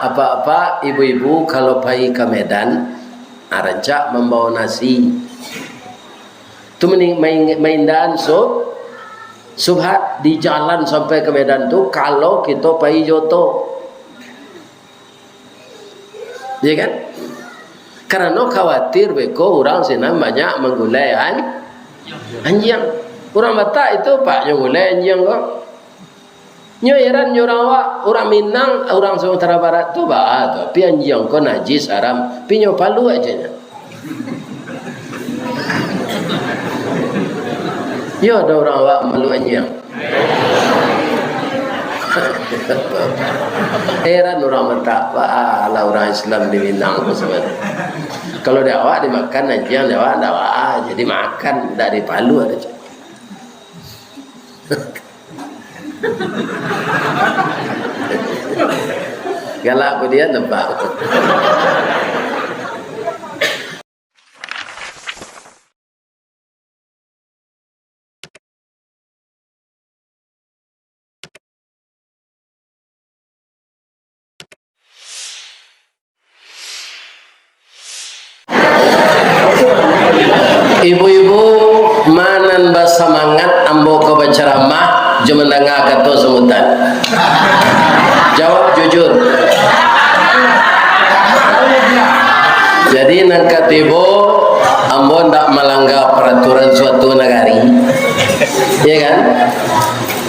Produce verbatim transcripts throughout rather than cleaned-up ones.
Apak-apak, ibu-ibu, kalau pai ka Medan, ah, rancak mambawa nasi. Tu mani-, main-, maindaan sub-, subhat di jalan sampai ka Medan tu, kalau kito pai jo oto. Iya kan? Karano khawatir beko urang sinan banyak manggulai an-, anjiang. Urang Batak itu, Pak, nyo gulai anjiang ko. Nyo heran nyo urang awak, urang Minang, urang Sumatera Barat tu baa tu, pi anjiang ko najis, haram, pi nyo paluak aja nyo. Yo, ado urang awak malu anjiang. Heran urang Batak, baa lah urang Islam di Minang tu sabananyo. Kalau di awak dimakan anjiang, di awak ndak baa, jadi makan, ndak dipaluak aja. Galak ko dia nampak. Ibu-ibu, ma nan basamangat ambo ko bacaramah jo mandanga kato sambutan? Jawab jujur. Jadi, nan katibo, ambo ndak malangga paraturan suatu nagari. Iya kan?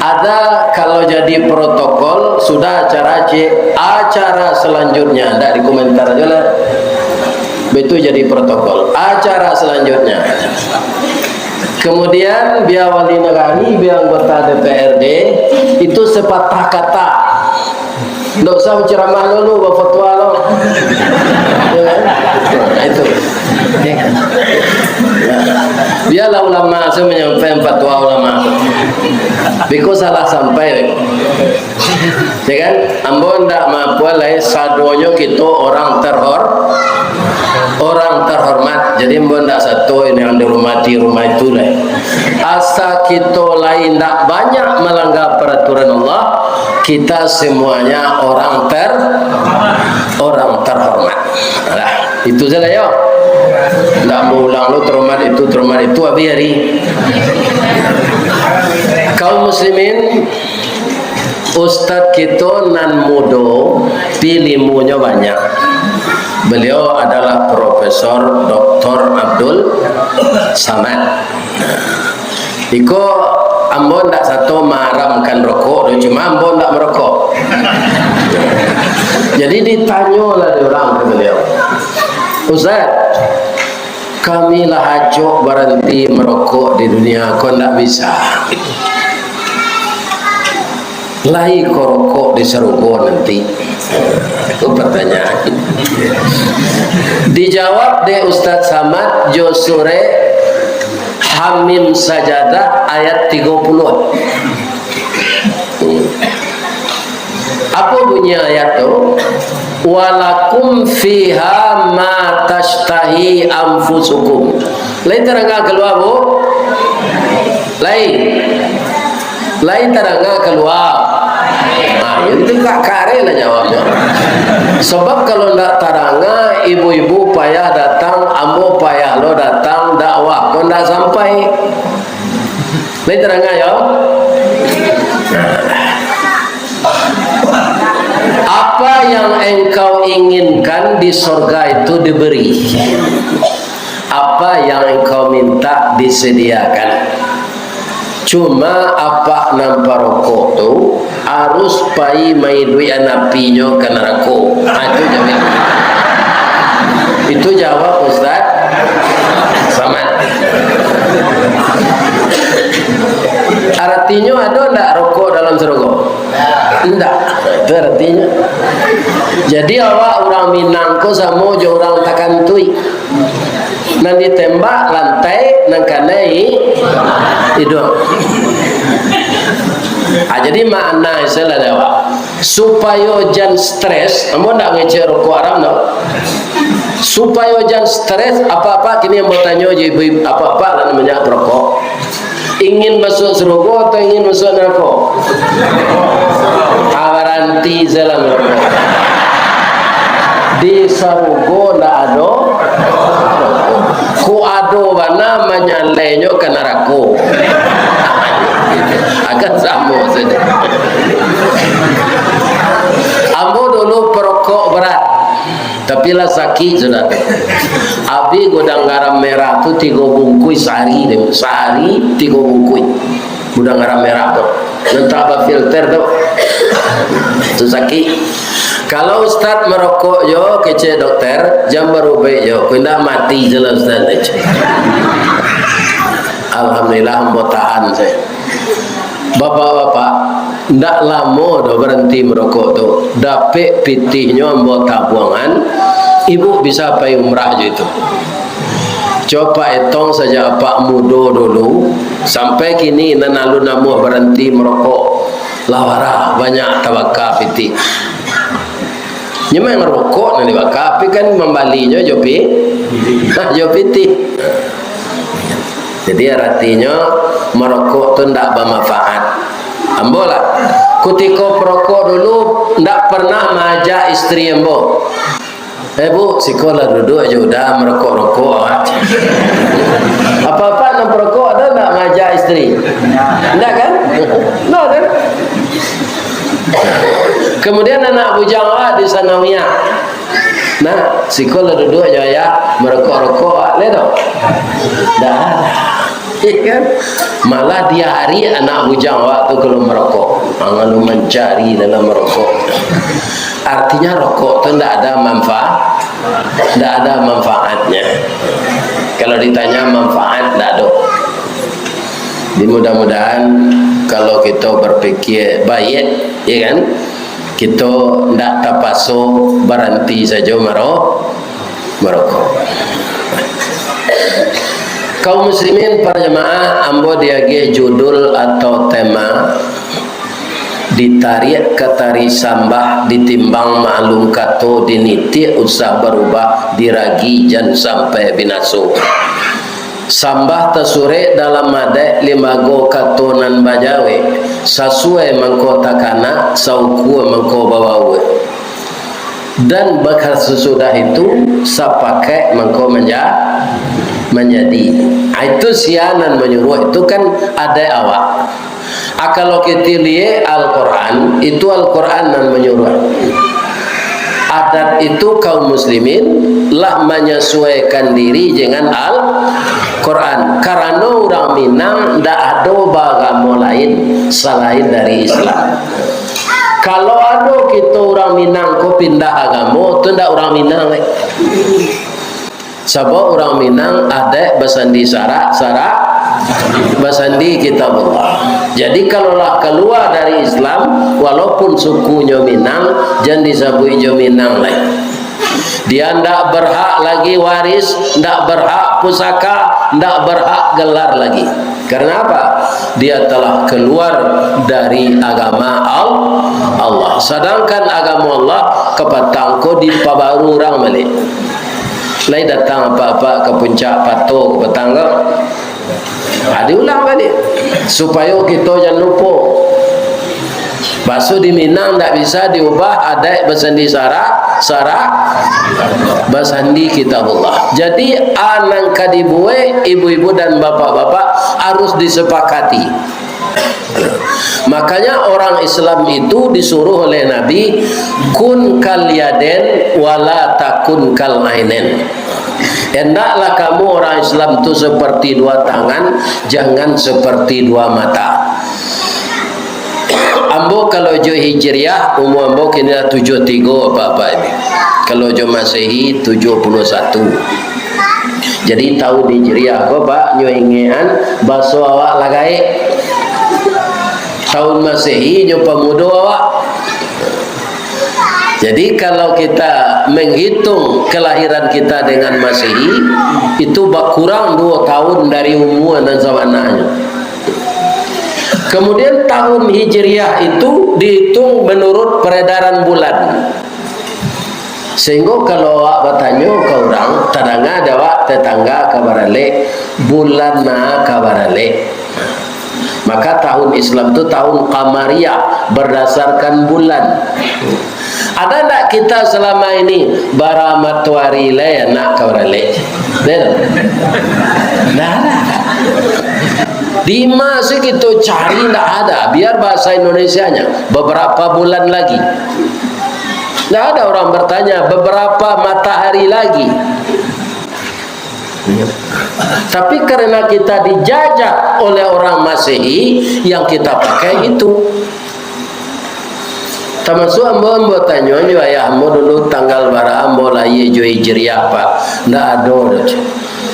Ada kalau jadi protokol, sudah acara, cek, acara selanjutnya, ndak dikomentar aja lah. Itu jadi protokol. Acara selanjutnya. Kemudian, bia wali nagari, bia anggota D P R D, itu sepatah kata. Ndak usah bacaramah dulu, bafatwa lo. Ya kan? Nah, itu. Ya kan? Biarlah ulama sajo manyampaikan fatwa ulama. Beko salah sampai, beko. Ya kan? Ambo ndak maapuan lai, sadonyo kito orang terhor-, orang terhormat. Jadi, ambo ndak sato ini yang dihormati rumah itu lai. Asa kito lai ndak banyak malangga paraturan Allah, kita semuanya orang ter-, orang terhormat. Alah, itu saja yo. Ndak mau ulang lo, terhormat itu, terhormat itu, habis hari. Kaum muslimin, ustaz kito nan mudo, pi ilmunyo banyak. Beliau adalah Profesor Doktor Abdul Samad. Iko, ambo ndak sato maharamkan rokok doh, cuma ambo ndak marokok. Jadi ditanyolah dek urang ka baliau, "Ustaz, kami lah acok baranti marokok di dunia ko, ndak bisa. Lai ko rokok di sarugo nanti?" Itu pertanyaan. Dijawab dek Ustaz Samad jo surek Hamim Sajadah ayat tigo puluah. Apo bunyi ayat tu? "Walakum fiha ma tashtahi anfusukum." Lai taranga kalua, Bu? Lai. Lai taranga kalua. Nah, itu ka-, kareh lah jawabnyo. Sabab kalau ndak taranga, ibu-ibu payah datang, ambo payah lo datang, dakwah ko ndak sampai. Lai taranga, yo? Apa yang engkau inginkan di sorga itu diberi. Apa yang engkau minta disediakan. Cuma apak nan parokok tu harus pai maiduikan apinyo ka narako. Ha, itu jawab. Itu jawab Ustaz Samad. Aratinyo, ado ndak rokok dalam sarugo? Indak. Itu aratinyo. Jadi, awak urang Minang ko samo jo urang Takantuik. Nan ditembak lantai, nan kanai iduang. Ah, jadi makna istilah dek awak. Supayo jan stres, ambo ndak ngecek rokok haram, tau. Supayo jan stres, apak-apak kini ambo tanyo je, ibu-ibu, apak-apak lah banyak perokok. Ingin masuk sarugo atau ingin masuk narako? Ah, baranti sajolah marokok. Di sarugo ndak ado. Kok ado bana manyalainyo ka narako. Akan samo sajo. Ambo dulu perokok berat, tapi lah sakik sudah. Abih gudang garam merah tu tigo bungkuih sahari, sahari tigo bungkuih. Gudang garam merah tu. Nan tak bafilter tu. Tu sakik. Kalau ustaz marokok jo, kecek dokter, jan barubaik jo. Ko indak mati je lah ustaz, kecek. Alhamdulillah, ambo tahan sajo. Bapak-bapak, ndak lamo doh baranti marokok tu. Dapek pitihnyo ambo tabuangan, ibu bisa pai umrah jo itu. Cubo etong sajo apak mudo dulu, sampai kini nan alun namuah baranti marokok. Lah bara banyak tabaka pitih. Nyo memang rokok nan dibaka, tapi kan mambalinyo jo pi-, jo pitih. Jadi aratinyo marokok tu ndak bamanfaat. Ambo lah, kutiko parokok dulu, ndak pernah maajak istri ambo. "Eh, Bu, siko lah duduak jo uda marokok-rokok awak." Apak-apak nan parokok ado ndak maajak istri? Ndak kan? No kan? Kemudian anak bujang awak di sanawiyah. "Nah, siko lah duduak jo ayah marokok-rokok awak," lai tu? Ndak ado. Iya kan? Malah diari anak bujang awak tu kalau marokok. Mangalu mancari dalam marokok. Artinya rokok tu ndak ada manfa-, ndak ada manfaatnya. Kalau ditanya manfaat, ndak ada. Jadi mudah-mudahan kalau kita berpikir baik, ya kan? Kita ndak tapaso baranti sajo maro-, marokok. Kaum muslimin para jamaah, ambo diagih judul atau tema ditariak ka tari sambah, ditimbang maklum kato, dinitiak usah barubah, diragi jan sampai binaso. Sambah tasurek dalam adaik, limbago kato nan bajawek, sasuai mangko takanak, saukua mangko babaua. Dan bakasusudah itu, sapakaik mangko manja-, manjadi. Ah, itu sia nan manyuruah, itu kan adaik awak. Ah, kalau kito liek Al-Quran, itu Al-Quran nan manyuruah. Adat itu kaum muslimin lah manyasuaikan diri dengan Al-Quran. Karano urang Minang ndak ado baagamo lain salain dari Islam. Kalau ado kito urang Minang ko pindah agamo, tu ndak urang Minang lai. Sabab urang Minang adaik basandi syarak, syarak basandi Kitabullah. Jadi, kalau lah kalua dari Islam, walaupun sukunyo Minang, jan disabuik jo Minang lai. Dia ndak berhak lagi waris, ndak berhak pusaka, ndak berhak gelar lagi. Karena apa? Dia telah keluar dari agama Al-, Allah. Sadangkan agamo Allah kapatang ko dipabaru urang baliak. Lai datang apak-apak ka puncak pato kapatang ko? Ha, diulang baliak. Supayo kito jan lupo. Baso di Minang ndak bisa diubah, adaik basandi syarak, syarak basandi Kitabullah. Jadi, a nan ka dibuek ibu-ibu dan bapak-bapak harus disepakati. Makanya orang Islam itu disuruh oleh Nabi, "Kun kal yadain wala takun kal ainain." Hendaklah kamu orang Islam tu seperti dua tangan, jangan seperti dua mata. Ambo kalau jo Hijriah, umua ambo kini lah tujuah tigo apak-apak ini. Kalau jo Masehi, tujuah puluah satu. Jadi, tahun Hijriah ko, Pak, nyo ingekan, baso awak lah gaek. Tahun Masehi nyo pamudo awak. Jadi, kalau kita menghitung kelahiran kita dengan Masehi, itu bakurang duo tahun dari umua nan sabananyo. Kemudian, tahun Hijriah itu dihitung menurut peredaran bulan. Sehingga kalau awak batanyo ka urang, tadanga dek awak tetangga ka baralek, bulan ma ka baralek. Maka tahun Islam tu tahun Qamariyah, berdasarkan bulan. Ada ndak kita selama ini bara matoari lai anak ka baralek? Ndak ada. Di ma se kito cari ndak ada, biar bahasa Indonesianya, beberapa bulan lagi. Ndak ada orang bertanya, beberapa matahari lagi. Tapi karena kita dijajah oleh orang Masehi, yang kita pakai itu. Tamasuk ambo, ambo tanyo jo ayah ambo dulu, tanggal bara ambo lahia jo Hijriah, Pak. Ndak ado doh.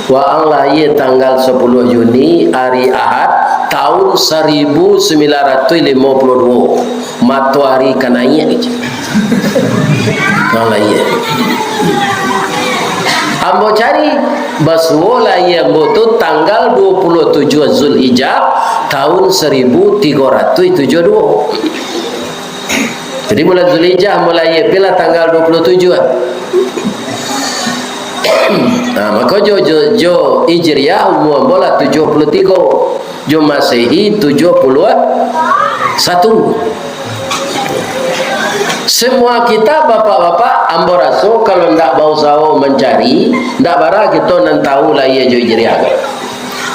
Waang lahia tanggal sapuluah Juni, ari Ahad, tahun saribu sambilan ratuih limo puluah duo. Matoari ka naiak, Nah, lahia. Ambo cari, basuo lahia ambo tu tanggal dua puluh tujuh Zulhijjah, tahun saribu tigo ratuih tujuah duo. Jadi, bulan Zulhijjah ambo lahia, pi lah tanggal dua puluh tujuh. Nah, mako jo, jo, jo Hijriah umua ambo lah tujuah puluah tigo. Jo Masehi tujuah puluah satu. Semua kita, bapak-bapak, ambo raso kalau ndak bausaho mancari, ndak bara kito nan tahu lahia jo Hijriah.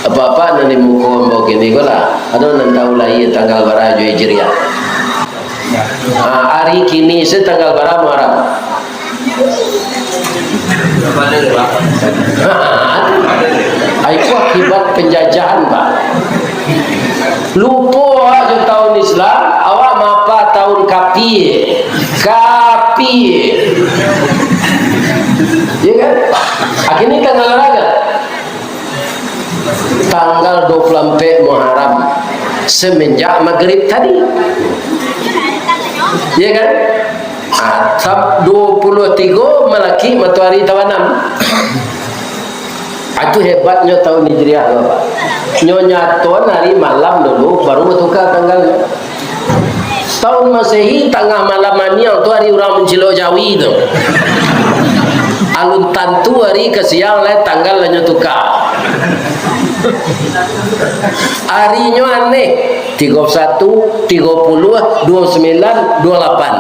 Bapak-bapak nan di muko ambo kini ko lah, ado nan tahu lahia tanggal bara jo Hijriah? Ah, ari kini se tanggal bara Muharram? Ai, itu akibat penjajahan, Pak. Lupo awak jo tahun Islam, awak maapa tahun kapie. Kapie. Ya kan? Akhirnya tanggal bara? Tanggal dua puluh ampek Muharram, semenjak magrib tadi. Ya kan? Ah, sab-, dua puluh tigo malaki matoari tabanam. Ah, itu hebatnyo tahun Hijriah tu, Pak. Nyo nyatoan ari malam dulu, baru batuka tanggalnyo. Tahun Masehi, tangah malam maniang tu ari urang mancilok jawi tu. Alun tantu ari ka siang lai, tanggal lah nyo tuka. Arinyo aneh, tigo satu, tigo puluah, dua sembilan, dua lapan.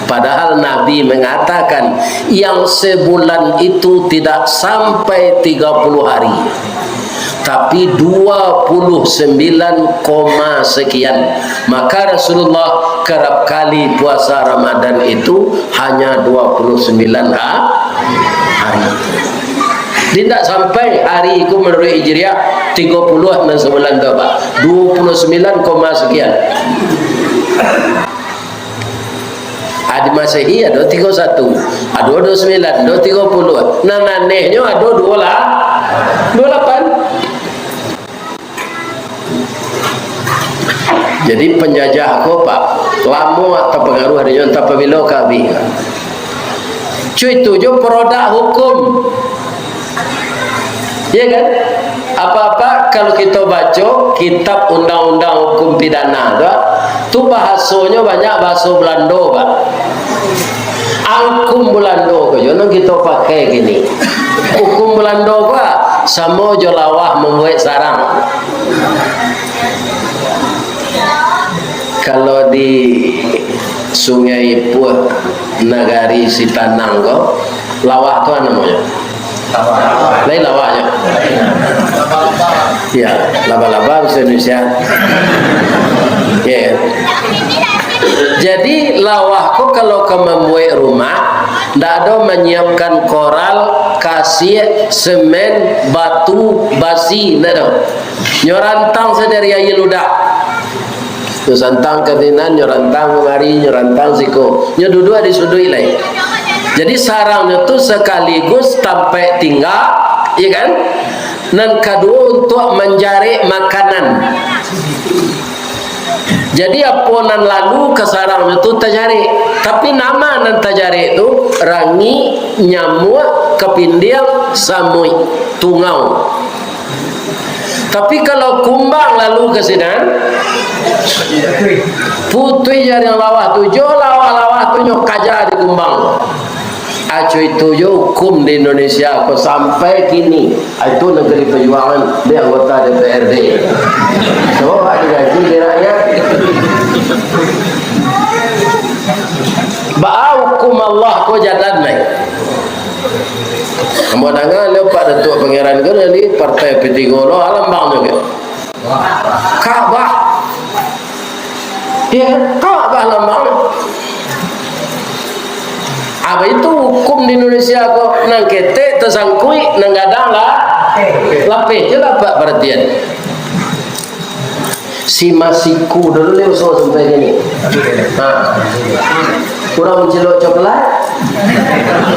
Padahal Nabi mengatakan, yang sebulan itu tidak sampai tiga puluh hari, tapi dua puluh sembilan koma sekian. Maka Rasulullah kerap kali puasa Ramadan itu hanya dua puluh sembilan ha-, hari. Jadi, ndak sampai ari itu menurut Hijriah tigo puluah nan sebulan tu, Pak. Dua puluh sembilan koma sekian. Adi Masehi ado tigo satu, ado dua sembilan, ado tigo puluah. Nan anehnyo ado dua la-, dua lapan. Jadi, penjajah ko, Pak, lamo tapangaruah dinyo, antah pabilo ka abih. Cuy, itu jo produk hukum. Ya kan? Apa-apa kalau kito baco kitab undang-undang hukum pidana tu, tu bahasonyo banyak bahaso Belando, Pak. Hukum Belando ko jo nan kito pakai kini. Hukum Belando ko samo jo lawah mambuek sarang. Kalau di Sungai Puah, nagari Sitanang ko, lawah tu namonyo. Lain lawah nyo. Ya, laba-laba bahasa Indonesia. Ya. Jadi, lawah ko kalau ka mambuek rumah, ndak ado manyiapkan koral, kasiak, semen, batu, basi, ndak ado. Nyo rantang sajo dari aia ludah. Nyo santang ka sinan, nyo rantang kamari, nyo rantang siko. Nyo duduak di suduik lai. Jadi, sarangnyo tu sakaligus tampek tingga, ya kan? Nan kaduo, untuak manjarek makanan. Jadi, apo nan lalu ka sarangnyo tu tajarek. Tapi, nama nan tajarek tu? Rangik, nyamuak, kapindiang, samuik, tungau. Tapi, kalau kumbang lalu ka sinan, putuih jariang lawah tu, jo lawah-lawah tu nyo kaja di kumbang. Aco itu jo hukum di Indonesia ko sampai kini. Ah, itu Negeri Perjuangan di anggota D P R D. So, ado gaji di rakyat. Baa hukum Allah ko jalan lai. Ambo danga lo Pak Datuak Pangeran ko dari Partai P tiga lo, alambangnyo ko. Ka'bah. Ya, Ka'bah lambang. Apa itu hukum di Indonesia ko? Nan ketek tasangkuik, nan gadang lah lapeh. Itulah Pak perhatian. Si masiku dulu ni usaha sampai kini. Ha. Kurang mencelok coklat,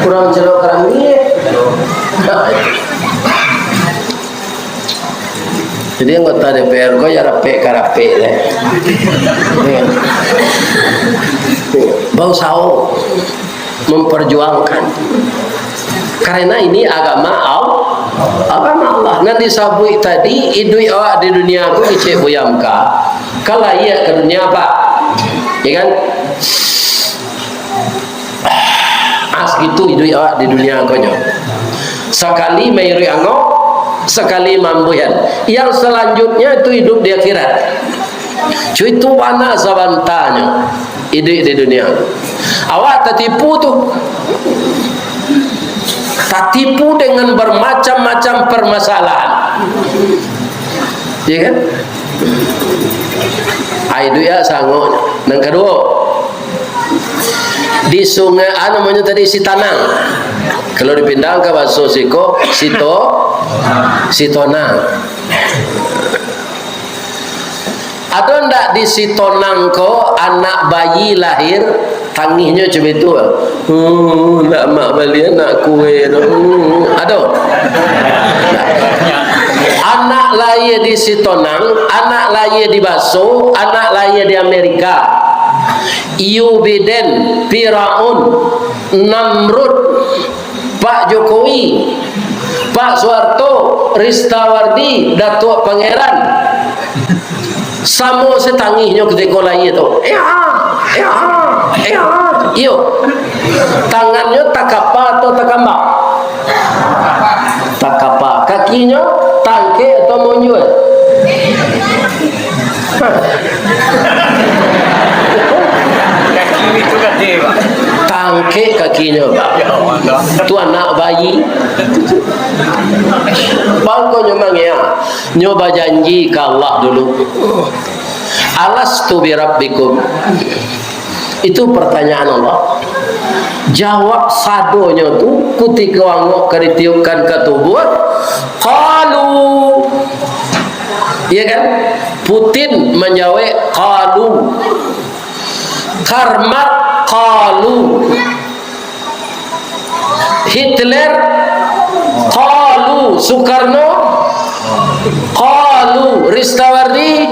kurang mencelok keramik. Jadi anggota D P R ko ya rapek ka rapek lah. Bausaho memperjuangkan. Karena ini agama Al-, agama Allah. Nan disabuik tadi, iduik awak di dunia ko kecek buyam ka, ka layia ka dunia apa? Ya kan? As gitu iduik awak di dunia ko nyo. Sakali mairuik angok, sakali mambuihan. Yang selanjutnya itu hidup di akhirat. Cuy, itu bana sabantanyo iduik di dunia. Awak tatipu tu. Tatipu dengan bermacam-macam permasalahan. Ya kan? Ai, iduik ya sangok. Nan kaduo, di sungai, ah, namonyo tadi, Sitanang. Kalau dipindahan ka baso siko, Sito-, Sitonang. Ado ndak di Sitonang ko anak bayi lahir, tangihnyo cuma itu? "Uh, ndak mak bali anakku, eh, tu." Uh, ado. Anak lahir di Sitonang, anak lahir di Baso, anak lahir di Amerika. Joe Biden, Firaun, Namrud, Pak Jokowi, Pak Soeharto, Ristawardi, Datuak Pangeran. Samo satangihnyo kutiko lahia tu. Ea, ea, ea. Iyo. Tangannyo takapa atau takambak? Takapa. Kakinyo tangkek atau monjuak? Tangkek kakinyo, Pak. Tu anak bayi. Bangkonyo mangea. Nyo bajanji ka Allah dulu. "Alastu birabbikum?" Itu pertanyaan Allah. Jawab sadonyo tu, kutiko angok ka ditiupkan ka tubuah, qalu. Iya kan? Putin manjawab, qalu. Karl Marx, qalu. Hitler, qalu. Soekarno, qalu. Ristawardi,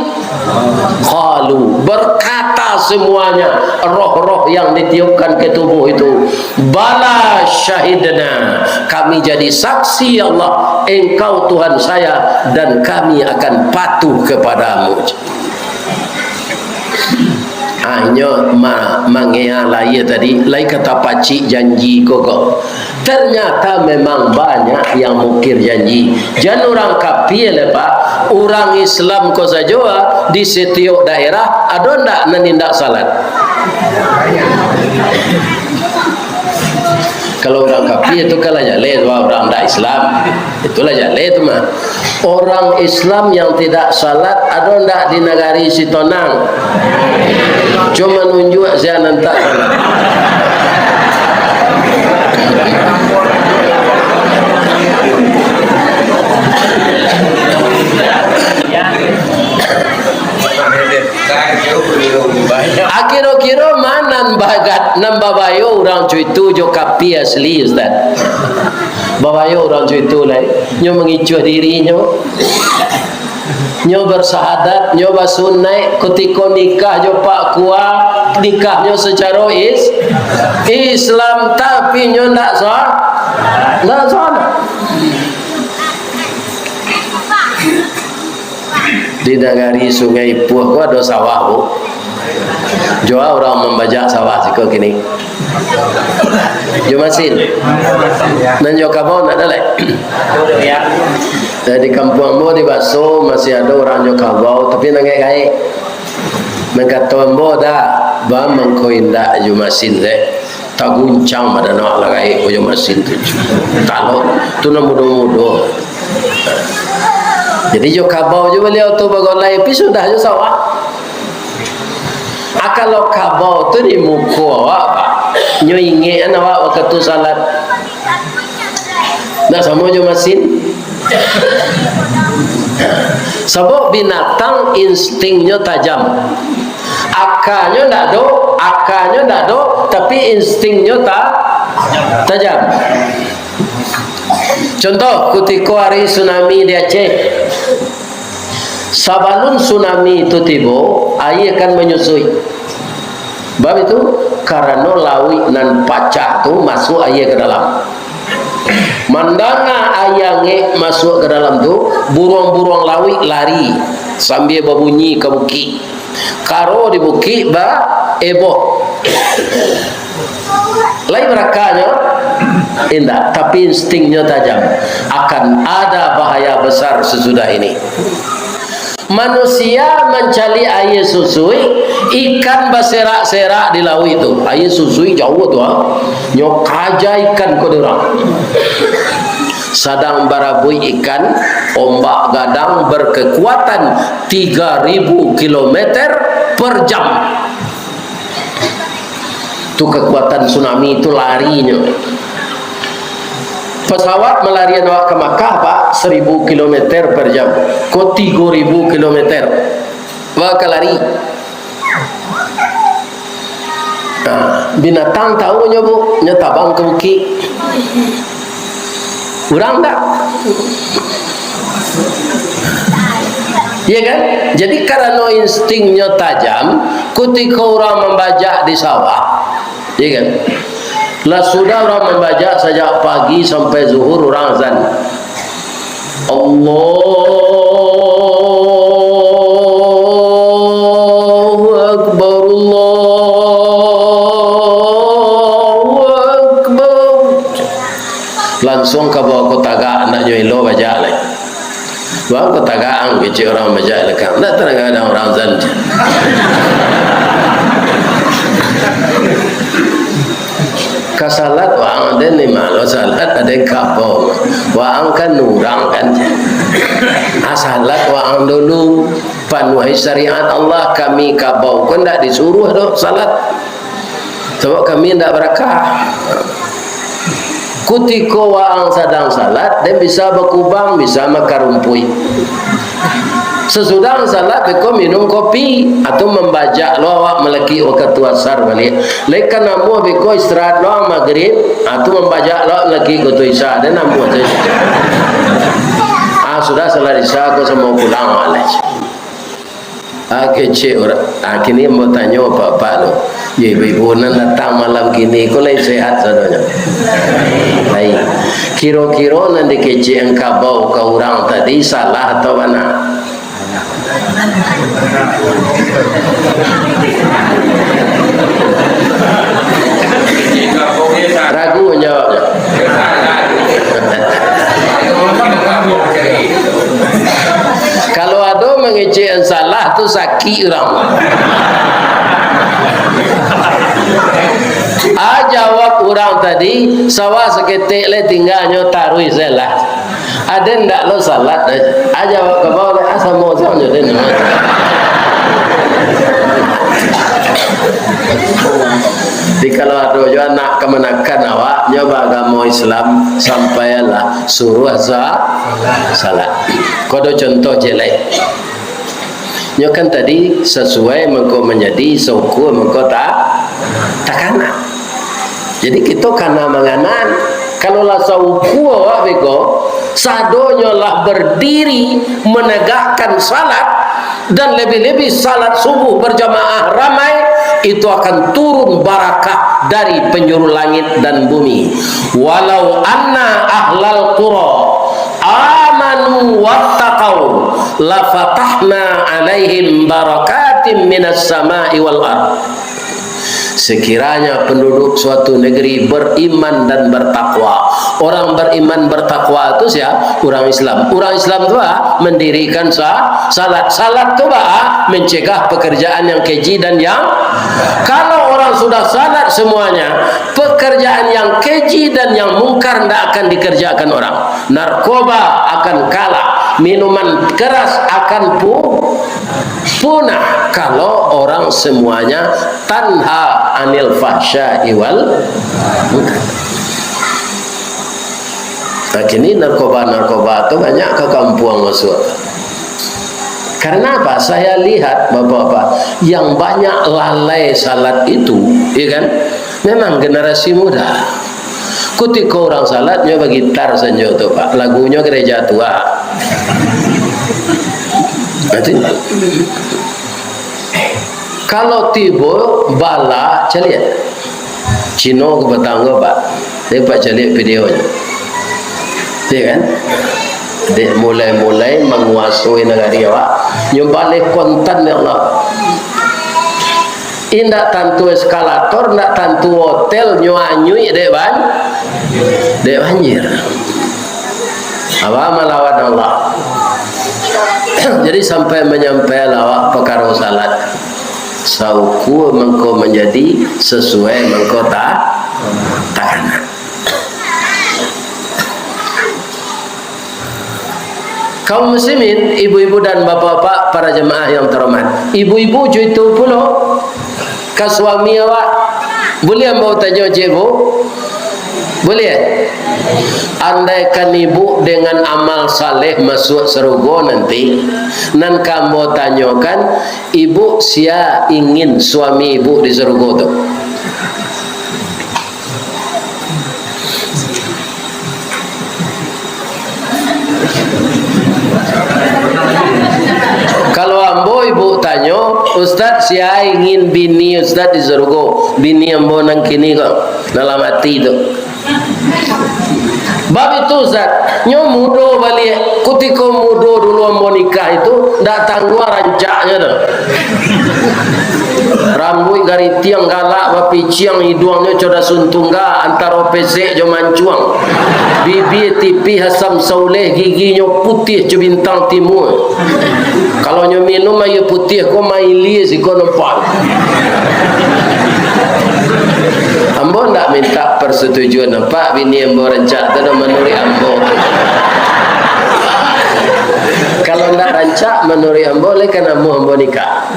qalu. Berkata semuanya roh-roh yang ditiupkan ke tubuh itu, "Bala syahidna, kami jadi saksi, ya Allah, Engkau Tuhan saya, dan kami akan patuh kepadamu." Hanyo ma-, mangea lahia tadi, lai ka tapacik janji ko ko. Ternyata memang banyak yang mukir janji. Jan urang kapia lai, Pak. Urang Islam ko sajo, ah, di setiok daerah, ado ndak nan indak salat? Kalau urang kapia tu kan lah jaleh tu, ah, urang ndak Islam. Itulah jaleh tu mah. Orang Islam yang tidak salat ado ndak di nagari Sitonang? Cuma nunjuak sia nan tak salat. Akiro-kiro ma nan bagat, nan babayo urang cuitu jo kapia asli, Ustaz? Babayo urang cuitu lai. Nyo mangicuah dirinyo. Nyo bersahadat, nyo basunaik, kutiko nikah jo Pak Kua, nikahnyo sacaro is-, Islam, tapi nyo ndak sah, ndak sah. Di nagari Sungai Ipuah ko ado sawah, Bu. Jua urang mambajak sawah siko kini. Jo masin. Nan jo kabau ndak ado lai. Di kampuang ambo di Baso masih ado urang jo kabau, tapi nan gaek-gaek. Nan kato ambo dah, ba mangko indak jo masin deh. Taguncang badan awak lah gaek ko jo masin tu. Talok tu nan mudo-mudo. Jadi jo kabau jo baliau tu bagolai, pi sudah jo sawah. Ah, kalau kabau tu di muko awak, Pak, nyo ingek an awak wakatu salat. Ndak samo jo masin. Sabab binatang instingnyo tajam. Akanyo ndak ado, akanyo ndak ado, tapi instingnyo ta-, tajam. Contoh, kutiko ari tsunami di Aceh. Sabalun tsunami tu tibo, aia kan manyusui. Bab itu, karano lauik nan pacah tu masuak aia ka dalam. Mandanga aia angek masuak ka dalam tu, buruang-buruang lauik lari sambia babunyi ka bukik. Karo di bukik ba-, eboh. Lai barakanyo? Indak, tapi instingnyo tajam. Akan ada bahaya besar sesudah ini. Manusia mancaliak aia susui, ikan baserak-serak di lauik tu. Aia susui jauah tu, ha. Nyo kaja ikan ko di urang. Sadang barabuik ikan, ombak gadang berkekuatan tiga ribu kilometer per jam. Tu kekuatan tsunami tu larinyo. Pesawat malarian awak ka Makkah, Pak, seribu kilometer per jam. Ko tigo ribu kilometer. Awak ka lari. Nah, binatang tahu nyo, Bu, nyo tabang ka bukik. Urang ndak? Iya kan? Jadi, karano instingnyo tajam, kutiko urang mambajak di sawah, iya kan? Lah sudah urang mambajak sajak pagi sampai zuhur, urang azan. Allahu Akbar, Allahu Akbar. Lansuang ka bawah ko tagak, ndak nyo elo bajak lai. Bawah ko tagak ang, kecek urang bajak lekang. Ndak tadanga urang azan. Ka salat waang den ni malo salat, aden kabau. Waang kan urang kan. Ah, salat waang dulu, panuahi syariat Allah, kami kabau ko ndak disuruah doh salat. Sabab kami ndak barakah. Kutiko waang sadang salat, den bisa bakubang, bisa makarumpuik. Sasudah salat, beko minum kopi, atau mambajak lo awak malakik wakatu asar baliak. Lai ka namuah beko istirahat lo magrib, atau mambajak lo malakik wakatu isya, den namuah tu. Ah, sudah salat isya, ko samo pulang, maleh. Ah, kecek urang. Ah, kini ambo tanyo apak-apak tu. Yo, ibu-ibu nan datang malam kini ko lai sehat sadonyo? Lai. Kiro-kiro nan dikecekan kabau ka urang tadi salah atau bana? Ragu manjawabnyo. Kalau ado mangecek nan salah tu, sakik urang. Ah, jawab urang tadi, sawah saketek lai tingganyo, taruih se lah. Aden ndak lo salat, eh. Ah, jawab kabau lai, ah, samo sajo den. Jadi, kalau ado jo anak kamanakan awak, nyo baagamo Islam, sampaianlah, suruah sa-, salat. Ko ado contoh ciek lai. Nyo kan tadi sasuai mangko manjadi, saukua mangko ta-, takana. Jadi, kito kana manganan. Kalau lah saukua awak beko, sadonyo lah bardiri managakkan salat, dan lebih-lebih salat subuh berjamaah ramai, itu akan turun barakah dari penjuru langit dan bumi. Walau anna ahlal qura amanu wattaqau lafatahna alaihim barakatim minas sama'i wal ard. Sekiranya penduduk suatu negeri beriman dan bertakwa. Orang beriman bertakwa tu sia? Urang Islam. Urang Islam tu, ah, mendirikan sa-, salat. Salat tu, ah, mencegah pekerjaan yang keji dan yang, kalau orang sudah salat semuanya, pekerjaan yang keji dan yang mungkar ndak akan dikerjakan orang. Narkoba akan kalah, minuman keras akan pu-, punah kalau orang semuanya tanha anil fahsya'i wal munkar. Nah, kini narkoba-narkoba tu banyak ka kampuang masuak. Karena apa? Saya lihat, bapak-bapak, yang banyak lalai salat itu, ya kan, memang generasi muda. Kutiko urang salat, nyo bagitar sanjo tu, Pak. Lagunyo gereja tua. Nanti, kalau tibo bala, caliak. Cino ko batanggo, Pak. Dek Pak caliak videonyo. Ya kan? Dek mulai-mulai manguasoi nagari awak. Nyo baleh kontan, ya Allah. Indak tantu eskalator, indak tantu hotel, nyo anyuik dek ban-, dek banjir. Apa malawan Allah? Jadi sampai manyampai lah awak pakaro salat. Saukua mangko manjadi, sasuai mangko ta-, takana. Kaum muslimin, ibu-ibu dan bapak-bapak, para jamaah yang terhormat. Ibu-ibu jo itu pulo, ka suami awak. Buliah ambo tanyo, Cik Bu? Buliah? Andaikan ibu dengan amal saleh masuak sarugo nanti, nan ka ambo tanyokan, ibu sia ingin suami ibu di sarugo tu? Kalau ambo ibu tanyo, "Ustaz, sia ingin bini Ustaz di sarugo?" Bini ambo nan kini ko, dalam ati tu. Bab itu, Ustaz, nyo mudo baliak. Kutiko mudo dulu ambo nikah itu, ndak tangguang rancaknyo tu. Rambuik garitiang galak bapiciang, iduangnyo co dasun tungga, antaro pesek jo mancuang. Bibia tipih asam sauleh, giginyo putiah co bintang timua. Kalau nyo minum aia putiah ko, mailia siko nampak. Ambo ndak minta persetujuan, nampak bini ambo rancak tu, manuruik ambo. Kalau ndak rancak manuruik ambo, lai ka namuah ambo nikah?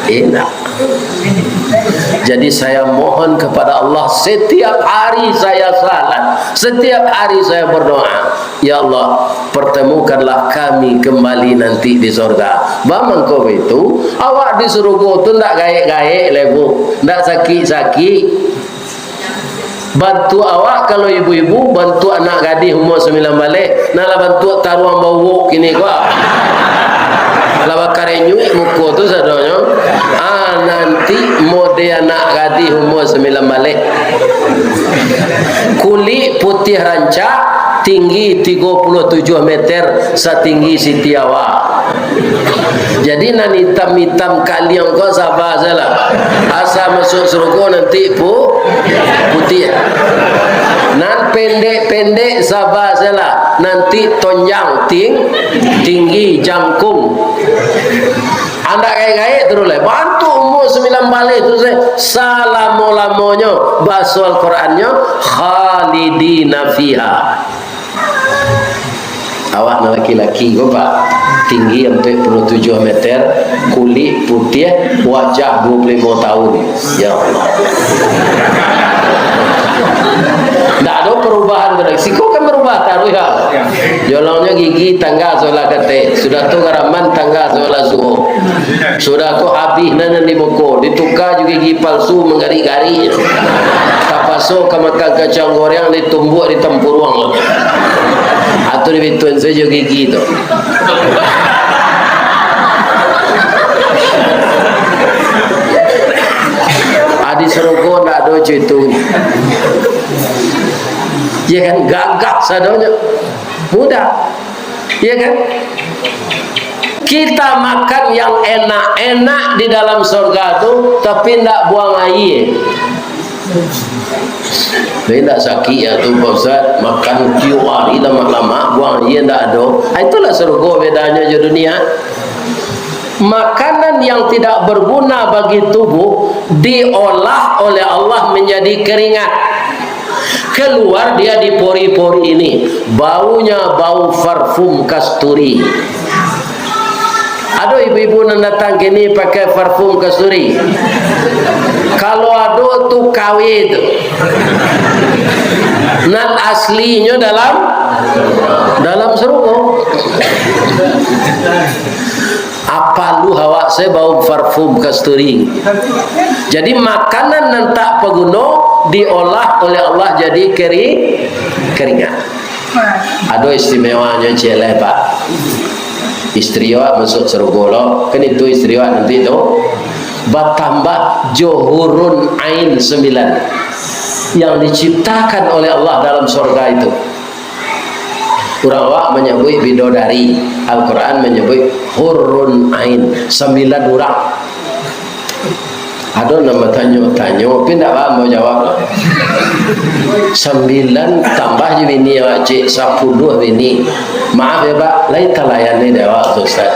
Indak. Jadi, saya mohon kepada Allah, setiap hari saya salat, setiap hari saya berdoa, "Ya Allah, pertemukanlah kami kembali nanti di sorga." Bamangko baitu, awak di sarugo tu ndak gaek-gaek lai, Bu, ndak sakik-sakik. Bantuak awak, kalau ibu-ibu, bantuak anak gadih umua sambilan baleh, nan lah bantuak taruang bauwok kini ko. Lah bakarenyuik muko tu sadonyo. Ah, nanti mode anak gadih umua sambilan baleh. Kulik putiah rancak, tinggi tigo puluah tujuah meter, satinggi Siti Hawa. Jadi, nan itam-itam kaliang ko saba sajolah. Asa masuak sarugo nanti pu-, putiah. Nan pendek-pendek saba sajolah. Nanti tonjang, ting-, tinggi, jangkung. Andak gaek-gaek taruih lai. Bantuak umua sambilan baleh tu se, salamo-lamonyo. Baso Al-Qurannyo, "Khalidina fiha." Awak nan laki-laki ko, Pak, tinggi ampek puluah tujuah meter, kulik putiah, wajah duo puluah limo tahun. Ya Allah. Ndak ado perubahan tu lai. Siko kan berubah taruih, ha. Jolongnyo gigi tangga sabalah kateh, sudah tu garaman tangga sabalah suok. Sudah tu habih nan, nan di muko, dituka jo gigi palsu manggarik-garik. Tapaso ka makan kacang goreng, ditumbuak di tampuruang. Atau dibituan sajo gigi tu. Adi sarugo ndak ado cuy tu. Ya kan, gagah sadonyo. Mudah. Ya kan? Kita makan yang enak-enak di dalam sorga tu, tapi ndak buang aia. Tapi ndak sakik ya tu, Pak Ustaz, makan tiok hari lamak-lamak, buang aia ndak ado. Ah, itulah sorga bedanya jo dunia. Makanan yang tidak berguna bagi tubuh diolah oleh Allah menjadi keringat. Keluar dia di pori-pori ini, baunya bau parfum kasturi. Ado ibu-ibu nan datang kini pakai parfum kasturi? Kalau ado tu K W tu. Nan aslinyo dalam, dalam sarugo. Apo lu awak se bau parfum kasturi? Jadi, makanan nan tak paguno diolah oleh Allah jadi keri-, keringat. Ado istimewanyo ciek lai, Pak. Istri awak masuk sarugo lo, kan itu istri awak nanti tu. Batambah jo hurun ain sambilan yang diciptakan oleh Allah dalam sorga itu. Urang awak manyabuik bidodari, Al-Quran manyabuik hurun ain, sambilan urang. Ado nan batanyo-tanyo, tapi ndak paham ambo jawab lah. Sambilan tambah jo bini awak ciek, sapuluah bini. Maaf ya, Pak, lai talayan ni dek awak tu, Ustaz.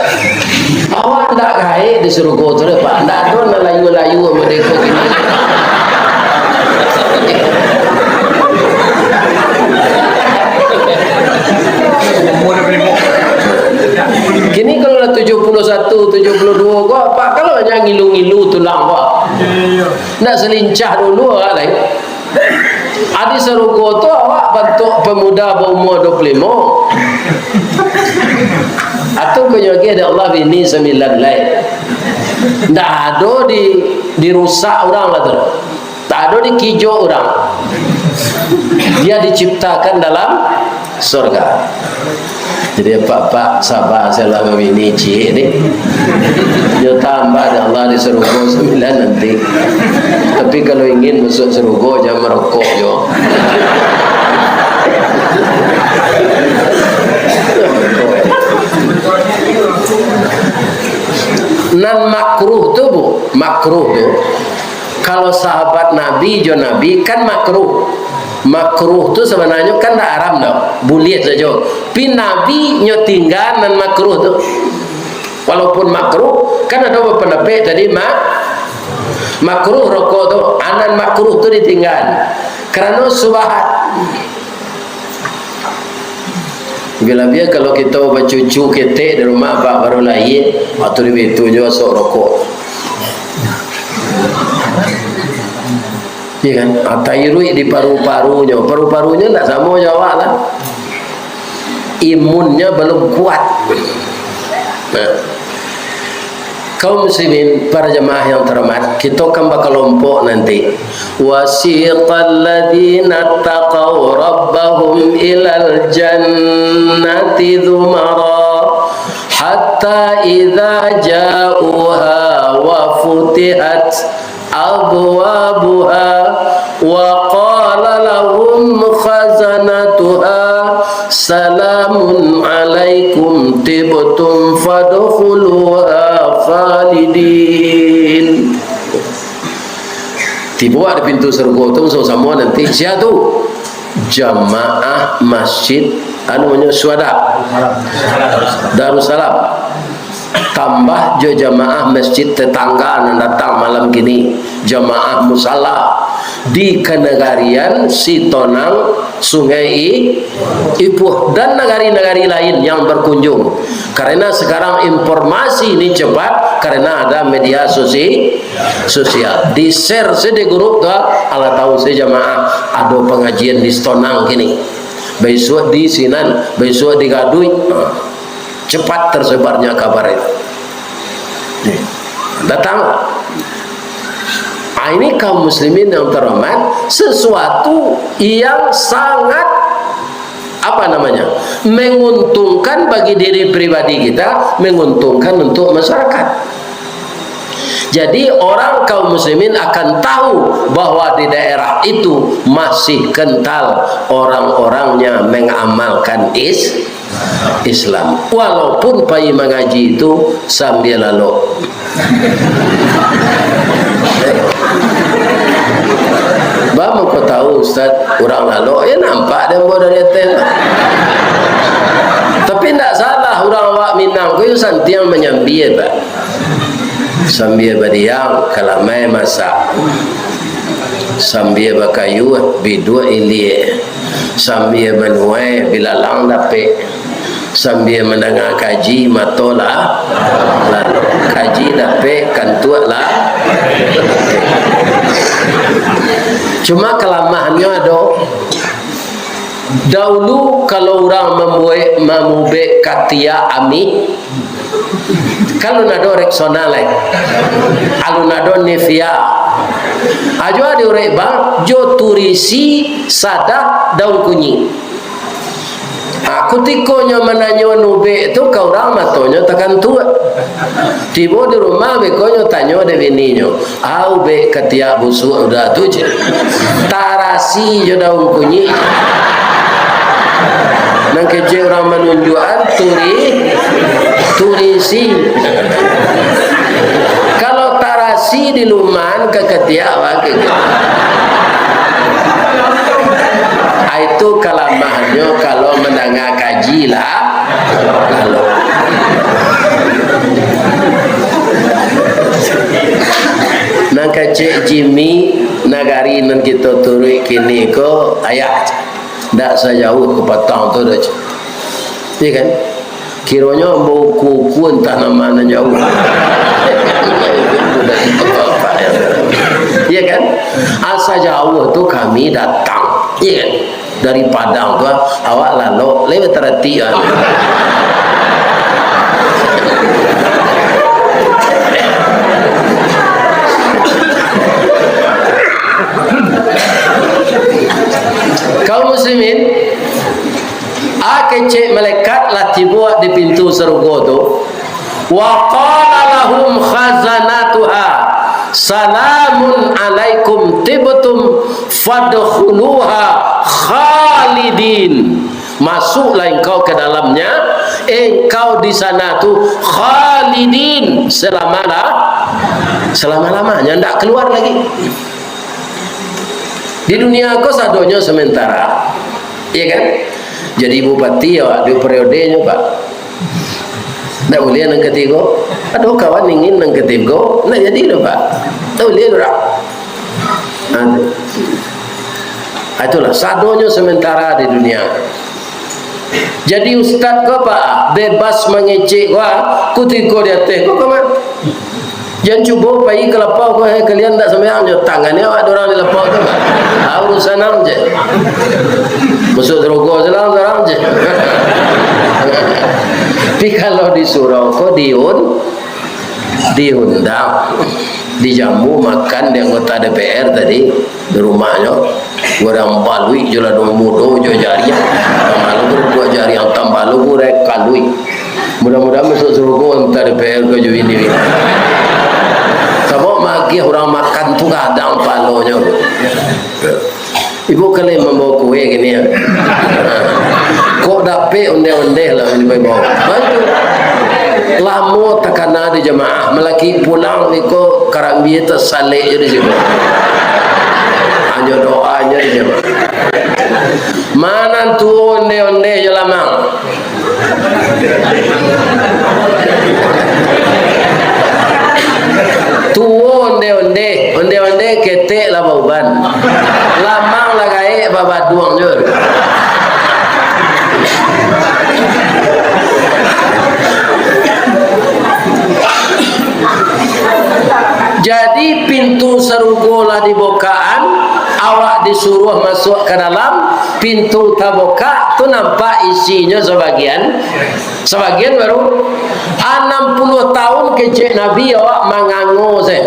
Awak ndak gaek di sarugo tu deh, Pak. Ndak ado nan layu-layu model ko kini. Kini kalau lah tujuh puluh satu, tujuh puluh dua ko, Pak, kalau hanya ngilu-ngilu tulang, Pak. Ndak salincah dulu awak lai. Adi sarugo tu awak bantuak pamuda baumua dua puluh limo. Atau kanyagi dek Allah bini sambilan lai. Ndak ado di, dirusak urang lah tu. Tak ado dikijok urang. Dia diciptakan dalam sorga. Jadi, apak-apak, saba sajolah babini ciek ni. Nyo tambah dek Allah di sarugo sambilan nanti. Tapi kalau ingin masuk sarugo, jangan marokok juo. Nan makruh tu, Bu, makruh tu, kalau sahabat Nabi jo Nabi kan makruh. Makruh tu sabananyo kan ndak haram doh, buliah sajo. Pi Nabi nyo tingga nan makruh tu. Walaupun makruh, kan ado bapandapek tadi ma-, makruh rokok tu, a nan makruh tu ditingga. Karano subahat. Labiah-labiah kalau kito bacucu ketek di rumah, apak baru lahia, wakatu di itu juo asok rokok. Iya kan? Ah, tairuik di paru-parunyo. Paru-parunyo ndak samo jo awak lah. Imunnya belum kuat. Nah. Kaum muslimin, para jamaah yang terhormat, kito kan bakalompok nanti. Wasiqal ladzina taqaw rabbahum ilal jannati zumara, hatta idza ja'uha wa futihat abwabuha, wa qala lahum khazanatuha, salamun alaikum tibtum fadkhuluha khalidin. Tibo di pintu sarugo tu samo-samo nanti. Sia tu? Jamaah Masjid, anu, namonyo Syuhada Darussalam. Tambah jo jamaah masjid tetangga nan datang malam kini, jamaah musala di kanagarian Sitonang, Sungai I-, Ipuh, dan nagari-nagari lain yang berkunjung. Karena sekarang informasi ini cepat, karena ada media sosi-, sosial. Di-share se di grup tu, alah tahu se jamaah, ado pangajian di Sitonang kini. Baisuak di Sinan, baisuak di Gaduik. Ha. Cepat tersebarnya kabar itu. Nih, datang. Ah, ini kaum muslimin yang terhormat, sesuatu yang sangat, apa namanya, menguntungkan bagi diri pribadi kita, menguntungkan untuk masyarakat. Jadi, orang kaum muslimin akan tahu bahwa di daerah itu masih kental orang-orangnya mengamalkan is-, Islam. Walaupun pai mangaji itu sambia lalok. Ba mangko tahu, Ustaz, urang lalok, yo nampak dek ambo dari ateh tu. Tapi ndak salah, urang awak Minang ko yo santiang manyambia, Pak. Sambia badiam, kalamai masak. Sambia bakayuah, biduak ilia. Sambia manuai, bilalang dapek. Sambia mandanga kaji, mato lah lalok. Kaji dapek, kantuak lah. Cuma kalamahannyo ado. Daulu, kalau urang mambuek, mamubek katiak amih, kalau nado Rexona lai, alun ado Nivea, ajo diurek bang jo turisi, sadah, daun kunyik. Ha, kutikonyo mananyo nubek tu ka urang, matonyo takantuak. Tibo di rumah, bekonyo tanyo dek bininyo, "Au bek katiak busuak udah tu," cek. "Tarasi jo daun kunyik." Nan kecek urang manunjuakan turi-, turisi. Kalau tarasi di luman ka katiak, wah, ke-, ah, itu kalamahannyo kalau mandanga kaji lah. Lalu. Nan kecek Jimmy, nagari nan kito turuik kini ko, ayah, ndak sajauah ka patang tu doh, cek. Iya kan? Kironyo ambo uku-uku antah nan ma nan jauah. Iya kan? Asa jauah tu kami datang. Iya kan? Dari Padang tu, awak lalok, lai bataratik, ah. Kaum muslimin, a kecek malaikat lah tibo di pintu sarugo tu. Wa qala lahum khazanatuha, "Salamun alaikum tibtum fadkhuluha khalidin." Masuklah engkau ke dalamnya, engkau di sana tu khalidin, selama-la-, selama-lamanya, ndak keluar lagi. Di dunia ko sadonyo sementara. Iya kan? Jadi bupati awak duo periodenyo, Pak. Ndak buliah nan katigo. Ado kawan ingin nan katigo, ndak jadi doh, Pak. Ndak buliah doh, Pak. Nah, tu. Ah, itulah, sadonyo sementara di dunia. Jadi ustaz ko, Pak, bebas mangecek ko, ah, kutiko di ateh ko, ko, Mak. Jan cubo pai ka lapau ko, "Hei, kalian ndak sumbayang jo tangan ni awak, ado urang di lapau tu, Mak." Ah, urusan am je. Masuk sarugo salang surang je. Tapi kalau disuruh ko diun-, diundang, dijamu makan di anggota D P R tadi, di rumahnyo, urang baluik jo ladang mudo jo jariang. Tambah lugu dua jariang, tambah lugu dek kaluik. Mudah-mudahan masuk sarugo antah D P R ko jo ini. Sabab magiah urang makan tu gadang palonyo. Ibu kalian mambawa kue gini ya. Kok dapek ondeh-ondeh lah yang dibawa. Bantu. Lamo takana di jamaah, malaki pulang niko karambia tasalek je di situ. Hanyo doa je di jamaah. Mana tu ondeh-ondeh je lamang. Tuo onde-onde, onde-onde ketek lah bauban. Lamang lah gaek babaduang jo. Jadi, pintu sarugo lah dibokaan, awak disuruah masuak ka dalam, pintu tabokak tu nampak isinyo sabagian, sabagian baru. Anam puluah tahun kecek Nabi awak mangango se,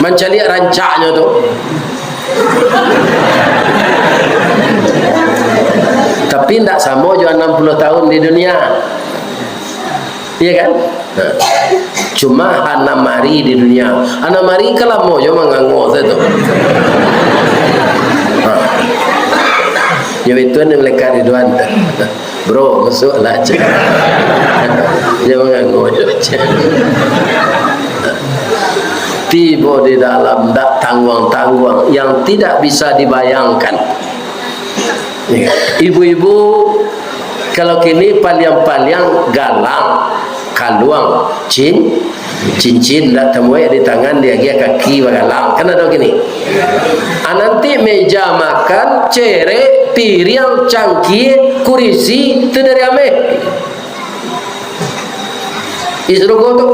mancaliak rancaknyo tu. Tapi ndak samo jo anam puluah tahun di dunia. Iya kan? Nah. Cuma hana mari di dunia. Hana mari kan lamo jo mangango sajo tu. Ha. Yo, itu nan malaikat Ridwan. "Bro, masuaklah," cek. Jan mangango jo, cek. Tibo di dalam, dak tangguang-tangguang, yang tidak bisa dibayangkan. Ibu-ibu, kalau kini paliang-paliang galang, kaluang, cin-, cincin, dak tamuek di tangan, diagiah kaki bagalang. Kan ado kini. Ah, nanti meja makan, cerek, piriang, cangkie, kurisi, tu dari ameh. Ih, surugo tu.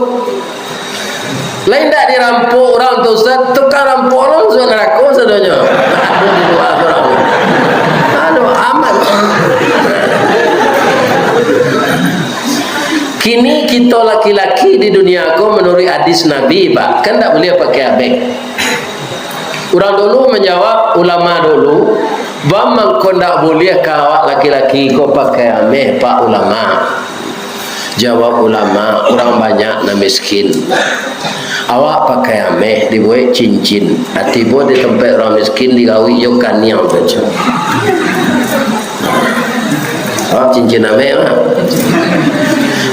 Lain dak dirampok urang tu, Ustaz. Tukang rampok urang masuak narako sadonyo. Aduh, di lua urang. Aduh, amat. Kini kito laki-laki di dunia ko, manuruik hadis Nabi, Pak, kan dak buliah pakai ameh. Urang dulu manjawab, ulama dulu, "Baa mangko ndak buliah ka awak laki-laki ko pakai ameh, Pak Ulama?" Jawab ulama, "Urang banyak nan miskin. Awak pakai ameh, dibuek cincin. Ah, tibo di tampek urang miskin, digawik jo kaniang tu." Awak cincin ameh mah.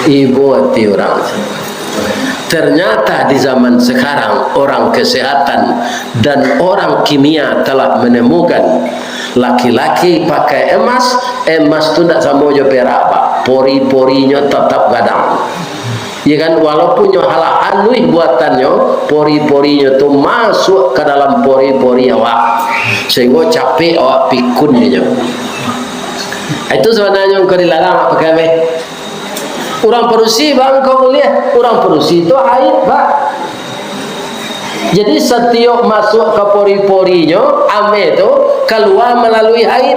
Ibo ati urang. Ternyata di zaman sekarang, orang kesehatan dan orang kimia telah menemukan laki-laki pakai emas, emas tu ndak samo jo perak, Pak. Pori-porinyo tetap gadang. Ya kan, walaupun nyo alah aluih buatannyo, pori-porinyo tu masuak ka dalam pori-pori awak, sehinggo capek awak pikun inyo. Itu sabananyo engkau dilarang awak pakai ameh. Urang padusi bangko buliah, urang padusi tu haid, Pak. Jadi, satiok masuak ka pori-porinyo, ameh tu kalua malalui haid.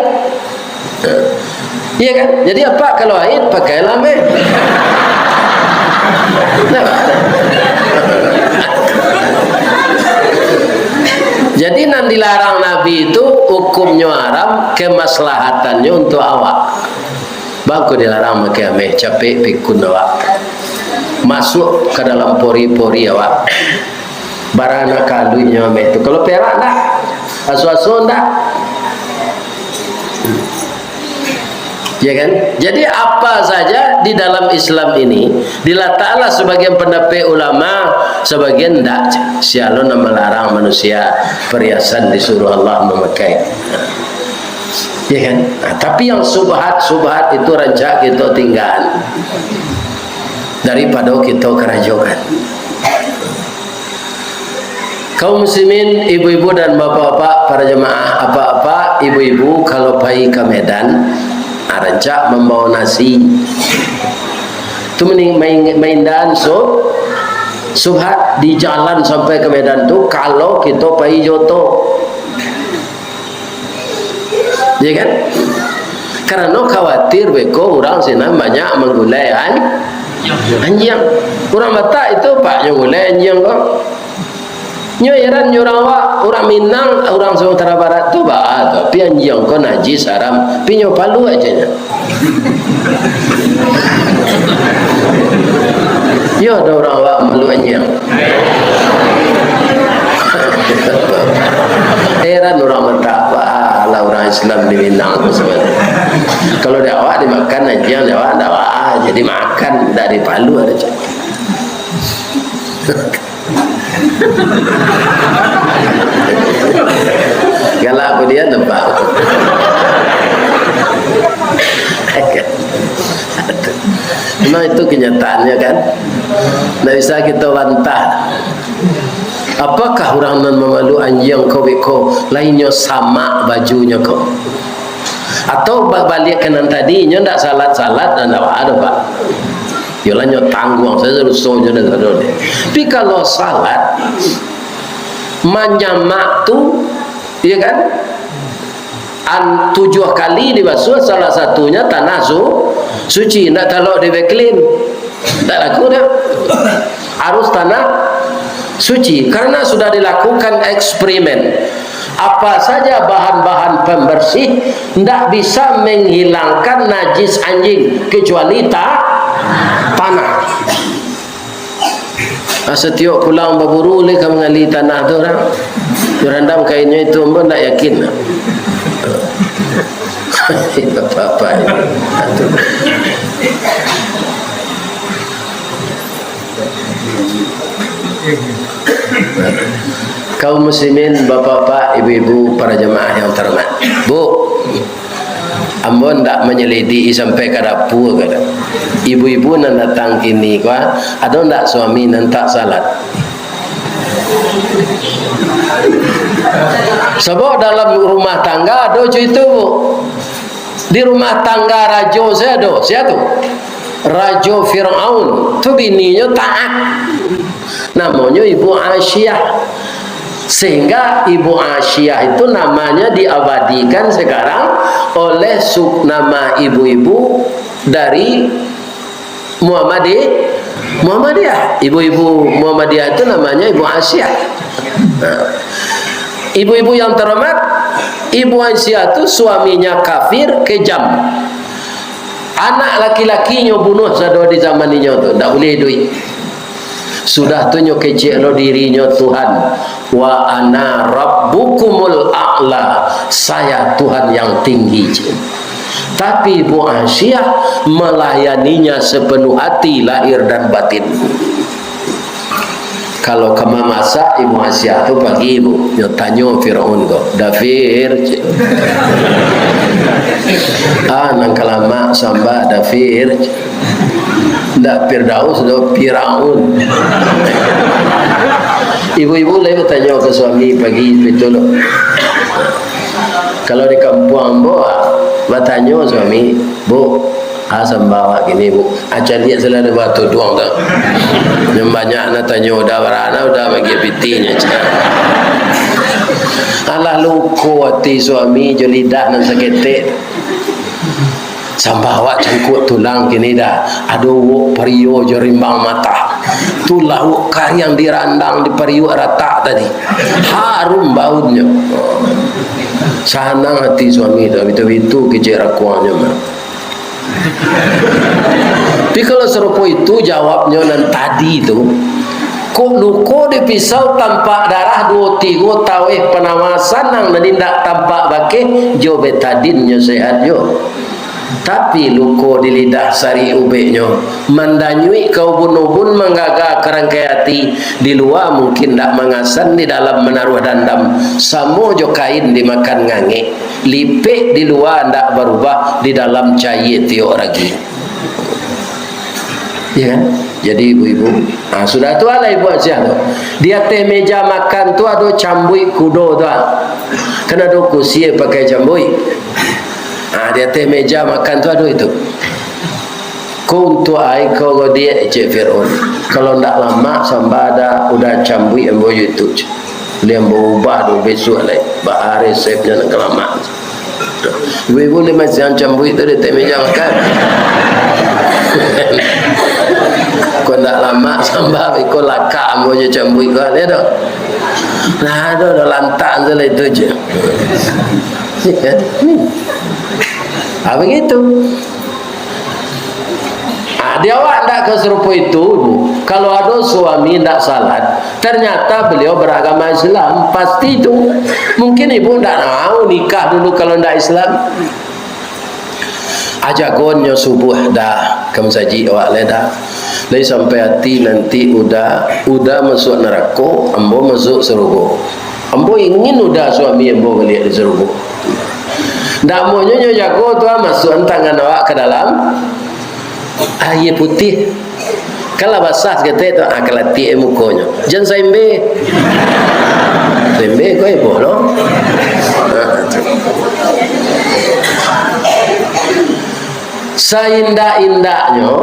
Iya kan? Jadi, apak kalau haid, pakailah ameh. Nah. Jadi, nan dilarang Nabi tu hukumnyo haram, kemaslahatannyo untuak awak. Bangko dilarang makai ameh, capek pikun awak. Masuak ka dalam pori-pori awak. Bara nan ka aluihnyo ameh tu. Kalau perak ndak, aso-aso ndak. Ya kan? Jadi, apa saja di dalam Islam ini, dilataklah sebagian pendapat ulama, sebagian ndak. Sia lo nan malarang manusia perhiasan disuruh Allah mamakai. Ya kan? Nah, tapi yang subhat-subhat itu rancak kito tinggaan daripado kito karajokan. Kaum muslimin, ibu-ibu dan bapak-bapak, para jamaah, apak-apak, ibu-ibu, kalau pai ka Medan, ah, rancak mambawa nasi. Tu mending main, main dan so, subhat di jalan sampai ka Medan tu, kalau kito pai jo oto. Ya kan? Karano khawatir beko urang sinan banyak manggulai an-, anjiang. Urang Batak itu, Pak, nyo gulai anjiang ko. Nyo heran nyo urang awak, urang Minang, urang Sumatera Barat tu, baa tu, pi anjiang ko najis, haram, pi nyo paluak aja nyo. Yo, ado urang awak malu anjiang. Heran urang Batak, baa lah urang Islam di Minang tu sabananyo. Kalau di awak dimakan anjiang, di awak ndak baa, jadi makan, ndak dipaluak aja. Galak aku dia nampak. Memang itu kenyataannya, kan? Ndak bisa kita bantah. Apakah urang nan mamalu anjiang ko beko, lainnyo samak bajunyo ko? Atau ba-, baliak ka nan tadi, inyo ndak salat-salat, ndak baa doh, Pak. Yolah, nyo tangguang sajo dosonyo, ndak ado doh. Tapi kalau salat, manyamak tu, ya kan? An-, tujuah kali dibasuah, salah satunya tanah su-, suci, ndak talok di Beclean. Ndak laku dah. Harus tanah suci. Karena sudah dilakukan eksperimen. Apa saja bahan-bahan pembersih ndak bisa menghilangkan najis anjing kecuali ta-, tanah. Ah, satiok pulang baburu lai ka mangali tanah tu urang. Urang randam kainnyo itu, ambo ndak yakin. Bapak-bapak ini. Kaum muslimin, bapak-bapak, ibu-ibu, para jamaah yang terhormat. Bu, ambo ndak manyalidiki sampai ka dapua ka. Ibu-ibu nan datang kini ko, ado ndak suami nan tak salat? Sabab dalam rumah tangga ado jo itu, Bu. Di rumah tangga rajo sia ado, sia tu? Rajo Firaun. Tu bininyo taat. Namonyo Ibu Asiah. Sehingga Ibu Asiah itu namanya diabadikan sekarang oleh su-, nama ibu-ibu dari Muhammadi-, Muhammadiyah. Ibu-ibu Muhammadiyah itu namanya Ibu Asiah. Nah, ibu-ibu yang terhormat, Ibu Asiah tu suaminya kafir, kejam. Anak laki-lakinyo bunuh sado di zaman inyo tu, ndak buliah iduik. Sudah tu nyo kecek lo dirinyo Tuhan, "Wa ana rabbukumul a'la, saya Tuhan yang tinggi," cek. Tapi Ibu Asiah melayaninya sepenuh hati, lahir dan batin. Kalau ka mamasak, Ibu Asiah tu pagi, Bu, nyo tanyo Firaun ko, "Da Fir," cek. "Ah, nan ka lamak samba, Da Fir," cek. Ndak Firdaus doh, Firaun. Ibu-ibu lai batanyo ka suami pagi, batua lo. Kalau di kampuang ambo, ah, batanyo suami, "Bu, ah, samba awak kini, Bu?" Ah, caliak salah dek batuduang tu. Nan banyak nan tanyo, udah barana, udah bagi pitinyo. Alah luko ati suami jo lidah nan saketek. Samba awak cangkuak tulang kini dah. Ado uwok pario jo rimbang matah. Tu lauak kariang dirandang di pariuak ratak tadi. Harum baunnyo. Sanang ati suami tu, bitu-bitu kecek rakuangnyo mah. Tapi kalau sarupo itu jawabnyo nan tadi tu, kok luko di pisau tampak darah duo tigo taweh panawa sanang nan indak tampak bakeh jo betadin nyo sehat jo. Tapi luko di lidah sarik ubeknyo, mandanyuik ka ubun-ubun, manggaga ka rangkai ati, di lua mungkin ndak mangasan, di dalam manaruah dandam, samo jo kain dimakan ngangek, lipek di lua ndak barubah, di dalam cayie tiok ragi. Ya kan? Jadi ibu-ibu, ha, sudah tu lah ibu Asiah tu. Di ateh meja makan tu ado cambuik kudo tu, ha. Kan ado kusie pakai cambuik. Ha, di ateh meja makan tu ado itu. "Ko untuak ai ko, Godiak," cek Firaun. "Kalau ndak lamak samba, dah udah cambuik ambo jo itu," cek. "Liang baubah tu bisuak lai, baa resepnyo nan ka lamak." Ibu-ibu lai masiang cambuik tu di ateh meja makan. "Ko ndak lamak samba, iko lakak ambo jo cambuik ko," lai tu. Nah, tu dah lantak tu lai tu je. Ah, begitu. Ah, di awak ndak ka sarupo itu, Bu. Kalau ado suami ndak salat, ternyata beliau beragama Islam, pasti itu. Mungkin ibu ndak mau nikah dulu kalau ndak Islam. Ajagon nyo subuah dah, ka masajik awak lai dah. Lai sampai ati nanti Uda, Uda masuak narako, ambo masuak sarugo. Ambo ingin Uda suami ambo baliak di sarugo. Ndak amonyo nyo jago tu, ah, masuakan tangan awak ka dalam aia putiah. Kan lah basah saketek tu, ah, kalatiak mukonyo. Jan saimbe. Saimbe ko ibo lo. Saindak-indaknyo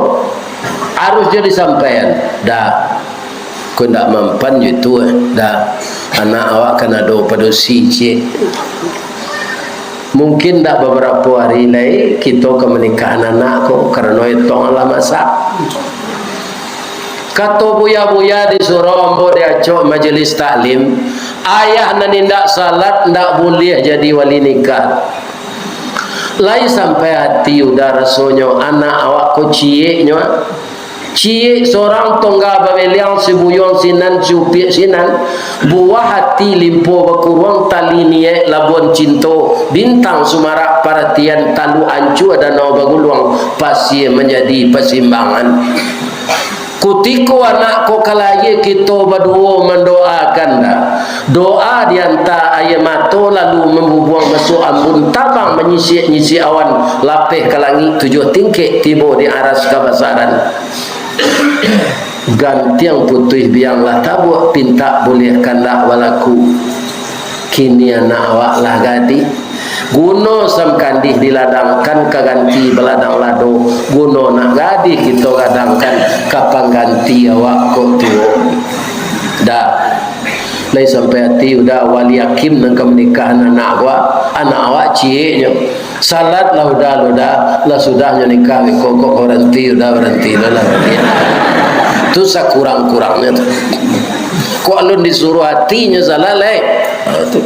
harus jo disampaian. Dah. Ko ndak mampan jo itu, eh. Dah, anak awak kan ado padusi ciek. Mungkin ndak babarapo ari lai kito ka manikahan anak ko, karano etong lah masak. Kato buya-buya di surau ambo diacok majelis taklim, ayah nan indak salat ndak buliah jadi wali nikah. Lai sampai ati Uda rasonyo anak awak ko cieknyo. Ciek sorang tongga babeliang, sibuyuang sinan, siupiak sinan, buah ati limpo bakuruang, tali niaik labuan cinto, bintang sumarak paratian, taluk ancua danau baguluang, pasie manjadi pasimbangan. Kutiko anak ko ka lahia, kito baduo mandoakan dah. Doa dianta aia mato, lalu mambubuang masuak ambun, tabang manyisiak-nyisiak awan, lapeh ka langik tujuah tingkek, tibo di aras kabasaran. Gantiang putuih biang lah tabuak, pintak buliah kandak balaku. Kini anak awak lah gadih. Guno samkandih diladangkan ka ganti baladang lado, guno nak gadih kito gadangkan ka pangganti awak kok tuo. Dah, lai sampai ati Uda, wali akim nan ka manikahan anak awak, anak awak cieknyo. Salat lah Uda, lah Uda, lah sudahnyo nikah, kok, kok baranti Uda, baranti lah, lah baranti. Tu sakurang-kurangnyo tu. Kok alun disuruah atinyo salat, lai? Ha, tu.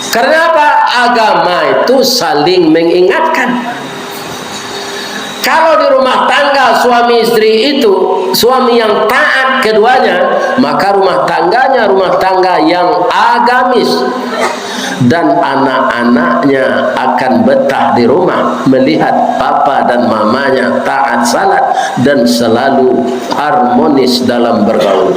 Karena apa? Agama itu saling mengingatkan. Kalau di rumah tangga suami istri itu, suami yang taat keduanya, maka rumah tangganya rumah tangga yang agamis. Dan anak-anaknya akan betah di rumah melihat papa dan mamanya taat salat dan selalu harmonis dalam bergaul.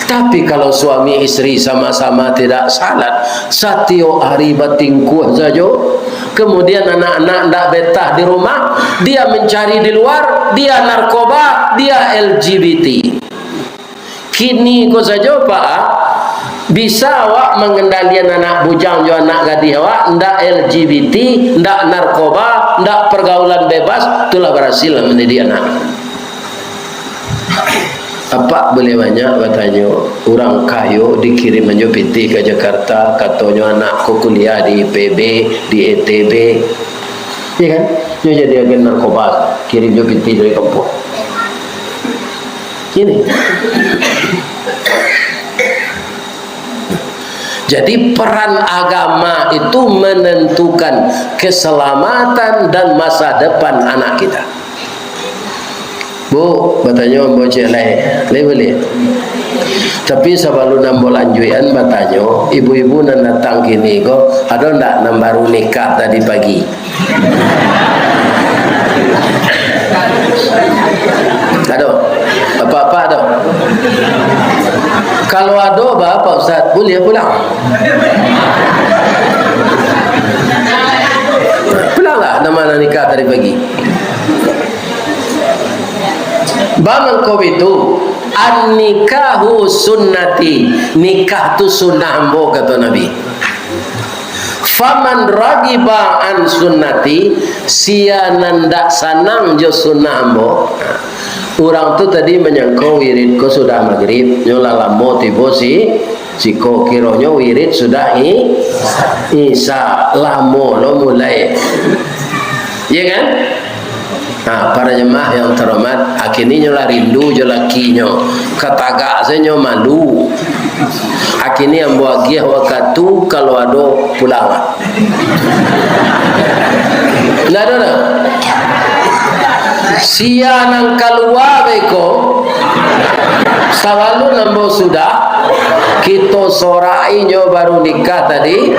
Tapi kalau suami istri sama-sama tidak salat, satiok hari batingkuah sajo, kemudian anak-anak ndak betah di rumah, dia mencari di luar, dia narkoba, dia L G B T. Kini ko sajo, Pak, bisa awak mangendalian anak bujang jo anak gadih awak, ndak L G B T, ndak narkoba, ndak pergaulan bebas, tu lah barasil mandidik anak. Apak buliah banyak batanyo, urang kayo dikiriman jo pitih ka Jakarta, katonyo anak ko kuliah di I P B, di I T B. Iya kan? Nyo jadi agen narkoba, kirim jo pitih dari kampuang. Ini. Jadi, peran agama itu menentukan keselamatan dan masa depan anak kita. Bu, batanyo ambo ciek lai, lai buliah? Tapi sabalun ambo lanjuikan batanyo, ibu-ibu nan datang kini ko, ado ndak nan baru nikah tadi pagi? Ado? Apak-apak ado? Kalau ado, ba, Pak Ustaz, buliah pulang. Pulanglah, nan ma nan nikah tadi pagi. Ba mangko bitu, "An-nikahu sunnati," nikah tu sunnah ambo, kato Nabi. "Faman ragiba an sunnati," sia nan dak sanang jo sunnah ambo. Urang tu tadi manyangko wirid ko sudah magrib, nyo lah lamo tibo si, siko, kironyo wirid sudah i-, isya, lamo lo mulai. Iya kan? Nah, para jemaah yang terhormat, akhirnyo lah rindu jo lakinyo. Katagak sajo nyo malu. Akhirnyo ambo agiah wakatu, kalau ado pulang. Ndak ado doh. Sia nan kalua beko, sabalun ambo sudah, kito sorak inyo baru nikah tadi,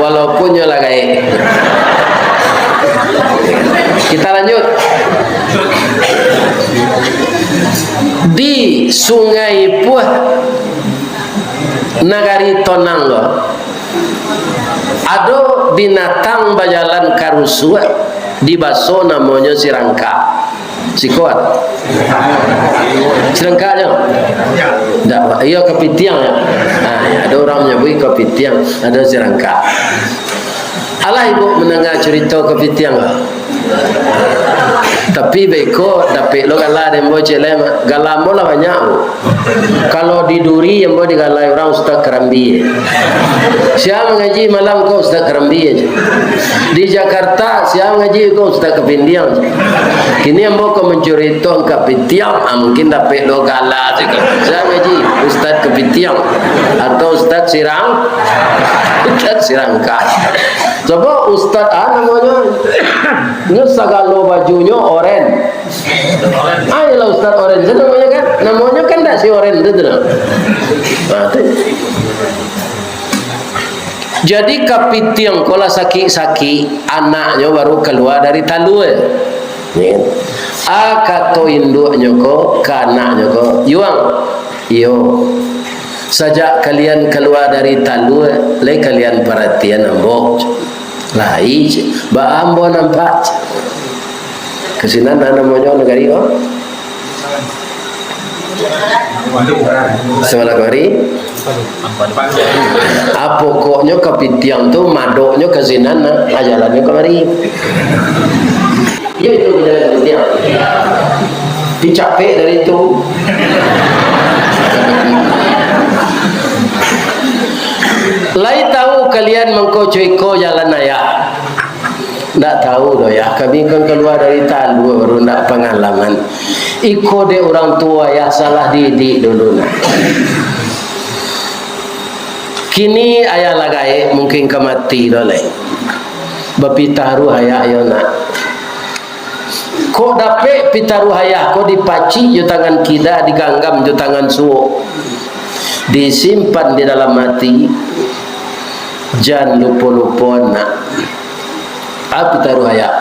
walaupun nyo lah gaek. Kita lanjut. Di Sungai Puah, Nagari Tonang ko, ado binatang bajalan karusuak, dibaso namonyo sirangka. Siko ado? Sirangkanyo? Ndak, iyo kapitiang, yo. Nah, ado urang manyabuik kapitiang, ado sirangka. Alah ibu mandanga curito kapitiang ko. Tapi beko dapek lo gala dek ambo ciek lai, Mak. Gala ambo lah banyak, Bu. Kalau di Duri, ambo digalai urang Ustaz Karambia. Sia mangaji malam ko, Ustaz Karambia se. Di Jakarta, sia mangaji ko, Ustaz Kapindiang se. Kini ambo ka mancurito kapitiang, ah, mungkin dapek lo gala se ko. Sia mangaji, Ustaz Kapitiang atau Ustaz Sirang, Ustaz Sirangka. Sabab ustad, ah, namonyo, nyo sagalo bajunyo oren. Ah, iyolah ustad oren, itu namonyo kan? Namonyo kan ndak si oren tu, tu. Nah, tu. Jadi kapitiang ko lah sakik-sakik, anaknyo baru kalua dari talua. Yo kan? Ah, kato induaknyo ko, ka anaknyo ko, "Yuang, iyo, sajak kalian kalua dari talua, lai kalian paratian ambo?" "Lai, baa ambo nampak?" Ka sinan namonyo nagari ko? Sabalah kamari. Ah, pokoknyo kapitiang tu madoknyo ka sinan, nah, jalannyo kamari. Iyo, itu bajalan kapitiang. Dicapek dari itu. Lai tahu kalian mangko co iko jalan ayah? Ndak tahu doh, Yah. Kami kan kalua dari talua, baru ndak pangalaman. Iko dek urang tuo, Yah, salah didik dulu, nah. Kini ayah lah gaek, mungkin ka mati doh lai. Bapitah ruh ayah, yo nak. Kok dapek pitah ruh ayah ko dipacik jo tangan kida, diganggam jo tangan suok. Disimpan di dalam ati. Jan lupo-lupo, nak. Apo taruih ayah?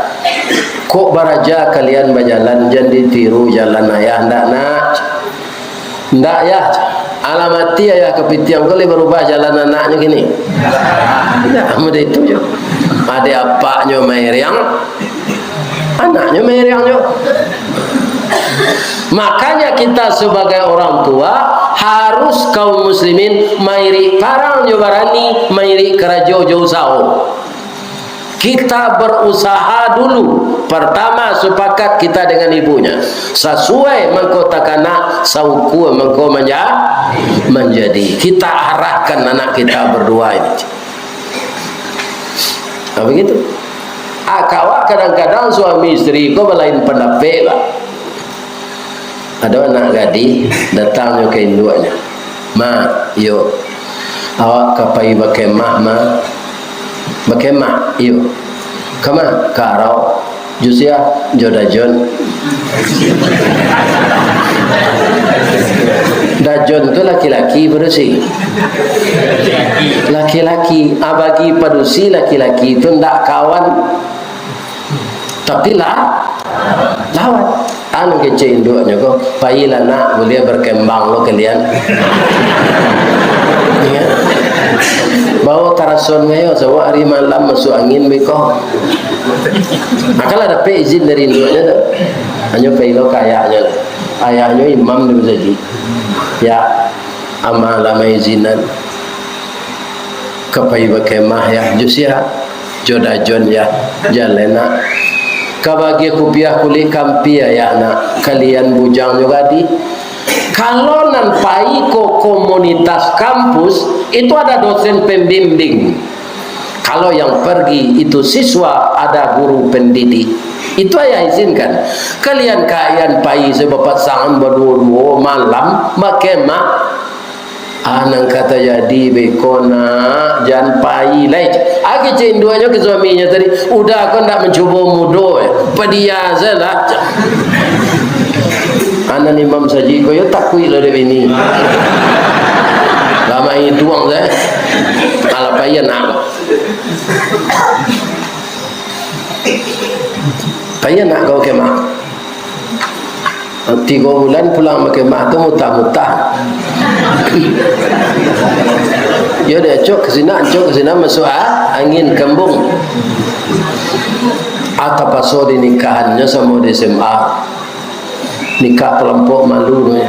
Kok baraja kalian bajalan, jan ditiru jalan ayah, ndak, nak? Ndak, Yah. Alah mati ayah kapitiang ko, lai barubah jalan anaknyo kini? Ndak, model itu jo. Ado apaknyo mairiang, anaknyo mairiang jo. Makanya kita sebagai orang tua harus kaum muslimin mairik parang jo barani, mairik karajo jo usaho. Kita berusaha dulu. Pertama, sepakat kita dengan ibunya. Sasuai mangko takanak, saukua mangko manja-, manjadi. Kita arahkan anak kita berdua ini. Nah, begitu. Ah, kawa kadang-kadang suami isteri ko balain pandapek, bah. Ado anak gadih, datangnyo ka induaknyo. "Ma, iyo, awak ka pai bakemah, Ma." "Bakemah?" "Iyo." "Kama?" "Ka arau." "Jo sia?" "Jo Dajon." Dajon tu laki-laki padusi. Laki-laki, ah, bagi padusi laki-laki tu ndak kawan. Tapi lah, lawan. Anu kecek induaknyo ko, "Pailah nak, buliah berkembang lo kalian." Iyo. Bawo tarason ngayo, sabab ari malam masuak angin beko. Nah, kan lah dapek izin dari induaknyo tu. Hanyo pai lo ka ayahnyo lah. Ayahnyo imam di masajik. "Ya, Ama lah maizinan. Ka pai bakemah, Yah." "Jo sia?" "Jo Dajon, Yah." "Jaleh nak. Ka bagiah kupiah kulik kampia, Yah, nak. Kalian bujang jo gadih." Kalau nan pai ko komunitas kampus, itu ada dosen pembimbing. Kalau yang pergi itu siswa, ada guru pendidik. Itu ayah izinkan. Kalian ka ayah pai sabapasangan baduo-duo malam bakemah. Ah, nan ka tajadi beko nak, jan pai lai. Ah, kecek induaknyo ka suaminyo tadi, "Uda ko ndak mancubo mudo, eh. Padia sajolah." Anak imam saji ko yo takuik lo dek bini. Lama iduang sajo. Alah, pai anak ko. Pai anak ko kemah. Tigo bulan pulang bakemah tu mutah-mutah. Yo, diacok ka sinan, acok ka sinan, masuak a-, angin kambung. Ah, tapaso dinikahannyo samo di S M A. Nikah kalampok malu nyo.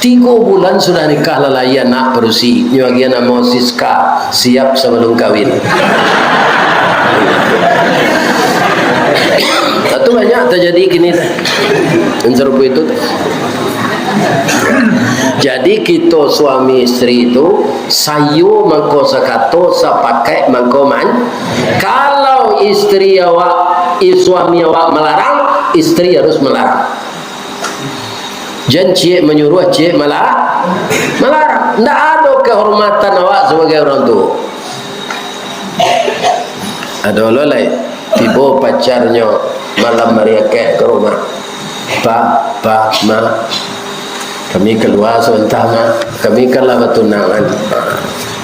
Tigo bulan sudah nikah, lah lai anak padusi. Nyo agiah namo Siska, siap sabalum kawin. Itu banyak tajadi kini tu. Nan sarupo itu tu. Jadi, kito suami isteri tu, sayo mangko sakato, sapakaik mangko man-, kalau isteri awak, i-, suami awak malarang, isteri harus malarang. Jan ciek manyuruah, ciek mala-, malarang. Ndak ado kehormatan awak sabagai urang tuo. Ado lo lai tibo pacarnyo malam ari akad ka rumah. "Pa, pa, ma, kami kalua sabanta, ma. Kami kan lah batunangan."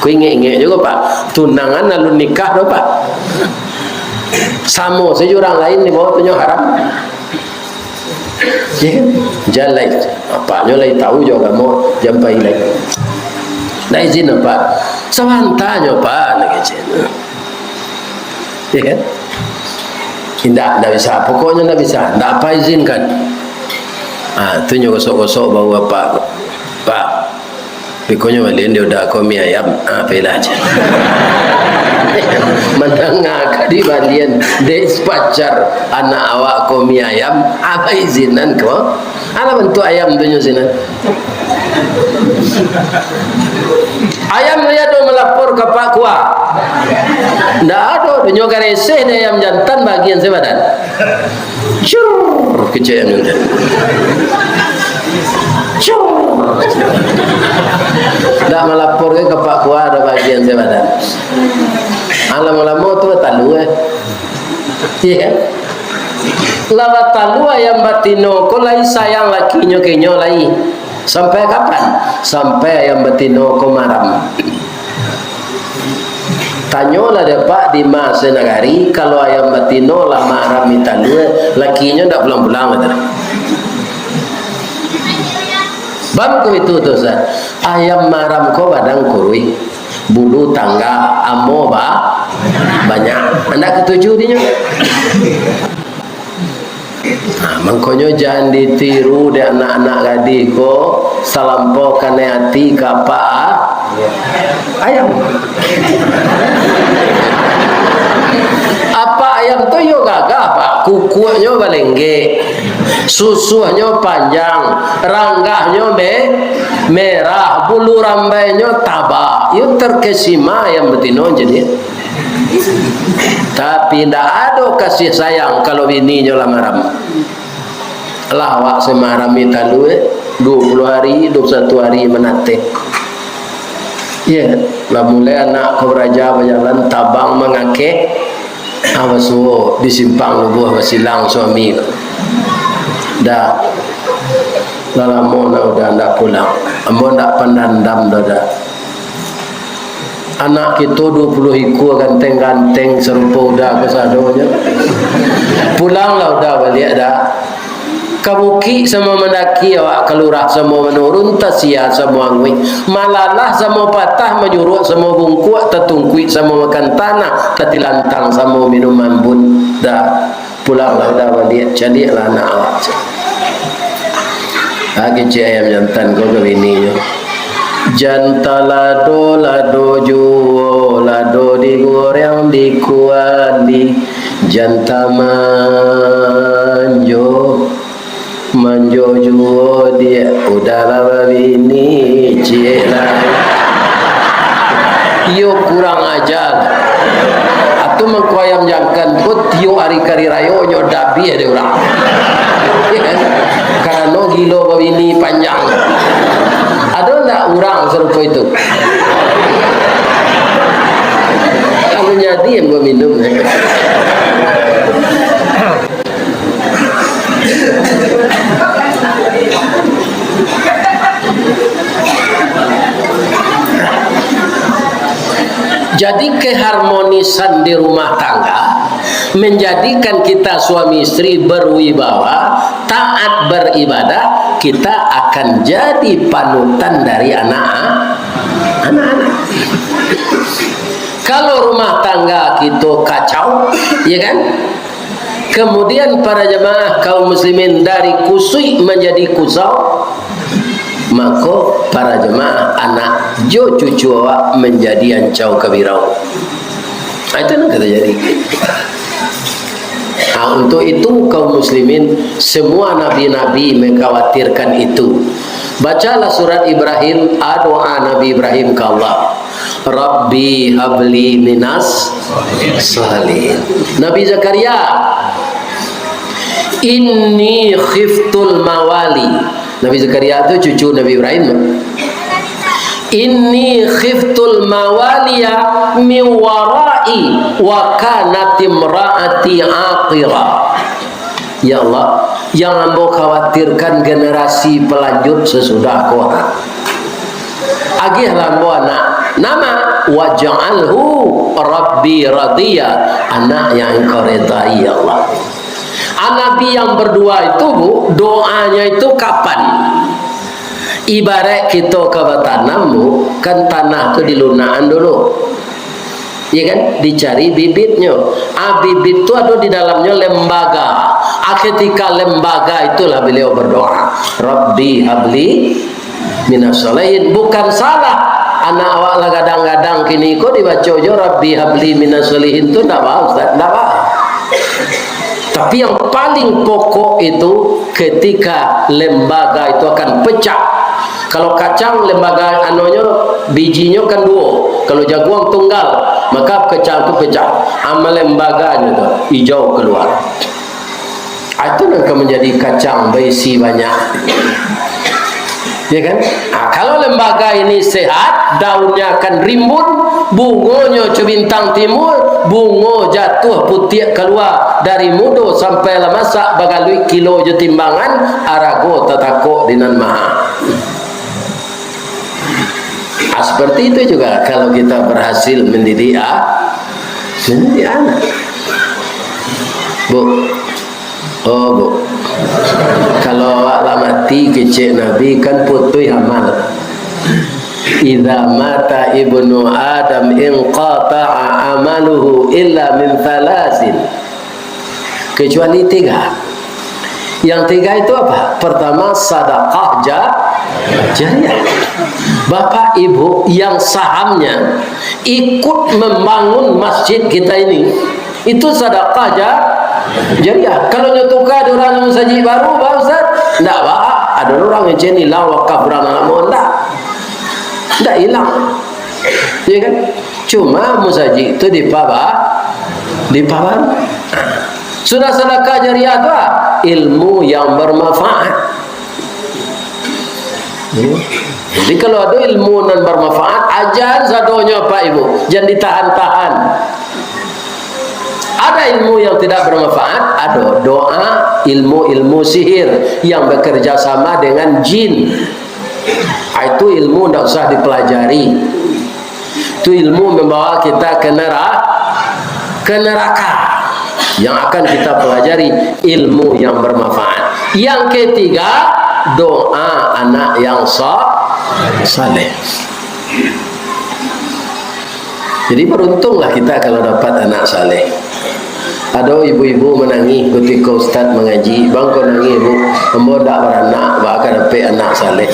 Ko ingek-ingek juo, Pak. Tunangan alun nikah doh, Pak. Samo sajo urang lain di bawah tu nyo haram. Ye, jan lai. Apaknyo lai tahu jo agamo, jan pai lai. Ndak izin, Pak. Sabantanyo, Pak, nak izin. Ye kan? Indak, indak bisa. Pokoknyo indak bisa. Indak apa izinkan. Ah, tu nyo gosok-gosok bahu apak. Pak, bikonyo balian di uda ko mi ayam. Ah, pailah aja. Mandanga ka dibalian dek pacar anak awak ko mi ayam. Apa izinan ko? Alah bantuak ayam tu nyo sinan. Ayam tu ado malapor ka Pak Kua? Ndak ado, nyo gareseh dek ayam jantan bagian sabadan. Cur, kecek ayam jantan. Cur. Ndak malapor ka Pak Kua ado bagian sabadan. Ah, lamo-lamo tu batalua, eh. Iya kan? Lah batalua ayam batino ko lai sayang lakinyo ka inyo lai. Sampai kapan? Sampai ayam batino ko maram. Tanyolah dek Pak Dimas Nagari, kalau ayam batino lah maram di talua, lakinyo ndak pulang-pulang, kata. Bam ko itu tu, Ustaz. Ayam maram ko badan kuruih, bulu tangga, amo ba-, banyak. Anak katujuh dinyo. Nah, mangkonyo jan ditiru dek anak-anak gadih ko, salampau kanai ati ka apak a-, ayam. Apak ayam tu yo gagah, Pak. Kukuaknyo balenggek, susuahnyo panjang, ranggahnyo me-, merah, bulu rambainyo taba. Yo terkesima ayam batino jadi. Tapi indak ado kasih sayang kalau bininyo lah maram. Lah awak samaram di talua, eh, dua puluh hari, dua puluh satu hari manateh. Ye, lah mulai anak ko baraja bajalan, tabang mangakeh, ah, basuo di simpang lubuah basilang suami. Dah, lah lamo nak uda ndak pulang. Ambo ndak pandandam doh, dah. Anak kito duo puluah ikua ganteng-ganteng sarupo uda kasadonyo. Pulanglah uda baliak, Da. Ka bukik samo mandaki awak, ka lurah samo manurun, tasia samo anguih, malalah samo patah, manyuruak samo bungkuak, tatungkuik samo makan tanah, tatilantang samo minum ambun, Da. Pulanglah uda baliak, caliaklah anak awak. Ah, kecek ayam jantan ko ka bininyo. Jan talado-lado juo, lado digoreng di kuali, jan tamanjo-manjo juo, Diak, uda lah babini ciek lai. Iyo kurang aja. Atau mangko ayam jantan ko tiok ari kari rayo nyo dabiah dek urang. Karano gilo babini panjang. Ado ndak urang sarupo itu? Kalau nyadi yang baminum. Jadi, keharmonisan di rumah tangga menjadikan kita suami istri berwibawa, taat beribadah, kita akan jadi panutan dari anak, anak-anak. Kalau rumah tangga kita kacau, ya kan? Kemudian para jemaah kaum muslimin dari kusuik manjadi kusau, mako para jemaah anak jo cucu awak manjadi ancau kabirau. Ah, itu nan ka tajadi. Ah, untuk itu kaum muslimin, semua nabi-nabi mengkhawatirkan itu. Bacalah surat Ibrahim, ah, doa Nabi Ibrahim ka Allah. Rabbi habli minas shalihin. Nabi Zakaria, inni khiftul mawali. Nabi Zakaria tu cucu Nabi Ibrahim. "Inni khiftul mawaliya min warai wa kanat imraati aqira." Ya Allah, yang ambo khawatirkan generasi pelanjut sesudah ko. Agiahlah ambo anak. Nama? "Waj'alhu Rabbi radiya." Anak yang Engkau redai, ya Allah. Ah, Nabi yang berdua itu, Bu, doanya itu kapan? Ibarat kito ka batanam, Bu, kan tanah tu dilunakan dulu. Ya kan? Dicari bibitnyo. Ah, bibit tu ado di dalamnyo lembaga. Ah, ketika lembaga itulah beliau berdoa, "Rabbi habli minas shalihin." Bukan salah. Anak awak lah gadang-gadang kini ko dibaco jo, "Rabbi habli minas shalihin" tu ndak ba, Ustaz, ndak ba. Tapi yang paling pokok itu ketika lembaga itu akan pecah. Kalau kacang, lembaga anonyo, bijinyo kan duo. Kalau jaguang tunggal, maka kacang tu pecah. Amal lembaganyo tu ijau keluar. Ah, itu nan ka manjadi kacang baisi banyak. Ya kan? Ah, kalau lembaga ini sehat, daunnya akan rimbun, bungonyo co bintang timur, bungo jatuah putiak kalua, dari mudo sampai lah masak, bagaluik kilo jo timbangan, arago tatakok di Nan Maha. Ah, seperti itu juga kalau kita berhasil mendidik, ah, mendidik anak. Bu, oh, Bu, kalau awak lah mati, kecek Nabi, kan putuih amal. "Idza mata ibnu Adam inqata'a amaluhu illa min thalatsin." Kecuali tiga. Yang tiga itu apa? Pertama, sadakah ja-, jariah. Bapak Ibu yang sahamnya ikut membangun masjid kita ini, itu sadakah ja-, jariah. Kalau nyo tuka ado urang musajik baru, ba, Ustaz? Ndak ba, ado urang yang cenilang wakaf urang lamo, ndak. Ndak ilang. Ya kan? Cuma musajik tu dipaba-, dipabaru. Sudah sadakah jariah tu, ah, ilmu yang bermanfaat. Hmm. Jadi, kalau ado ilmu nan bermanfaat, ajan sadonyo, Pak Ibu. Jan ditahan-tahan. Ada ilmu yang tidak bermanfaat, ado doa, ilmu-ilmu sihir yang bekerja sama dengan jin. Ah, itu ilmu ndak usah dipelajari. Itu ilmu membawa kita ke nera-, ke neraka. Yang akan kita pelajari, ilmu yang bermanfaat. Yang ketiga, doa anak yang sa-, saleh. Jadi, beruntunglah kita kalau dapat anak saleh. Ado ibu-ibu manangih kutiko ustaz mangaji, "Bang, ko nangih, Bu? Ambo ndak baranak, baa ka dapek anak saleh?"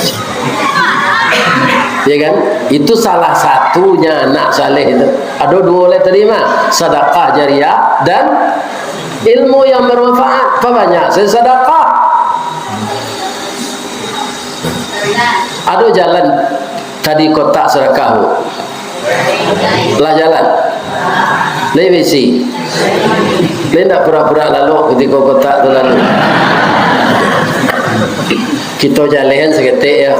Ya kan? Itu salah satunya anak saleh itu. Ado duo lai tadi mah, sadakah jariah dan ilmu yang bermanfaat. Pabanyak sajo sadakah. Ado jalan tadi kotak sadakah, Bu. Lah jalan. Lai baisi. Lai ndak pura-pura lalok kutiko kotak tu lalu. Kito jaleh saketek, yo.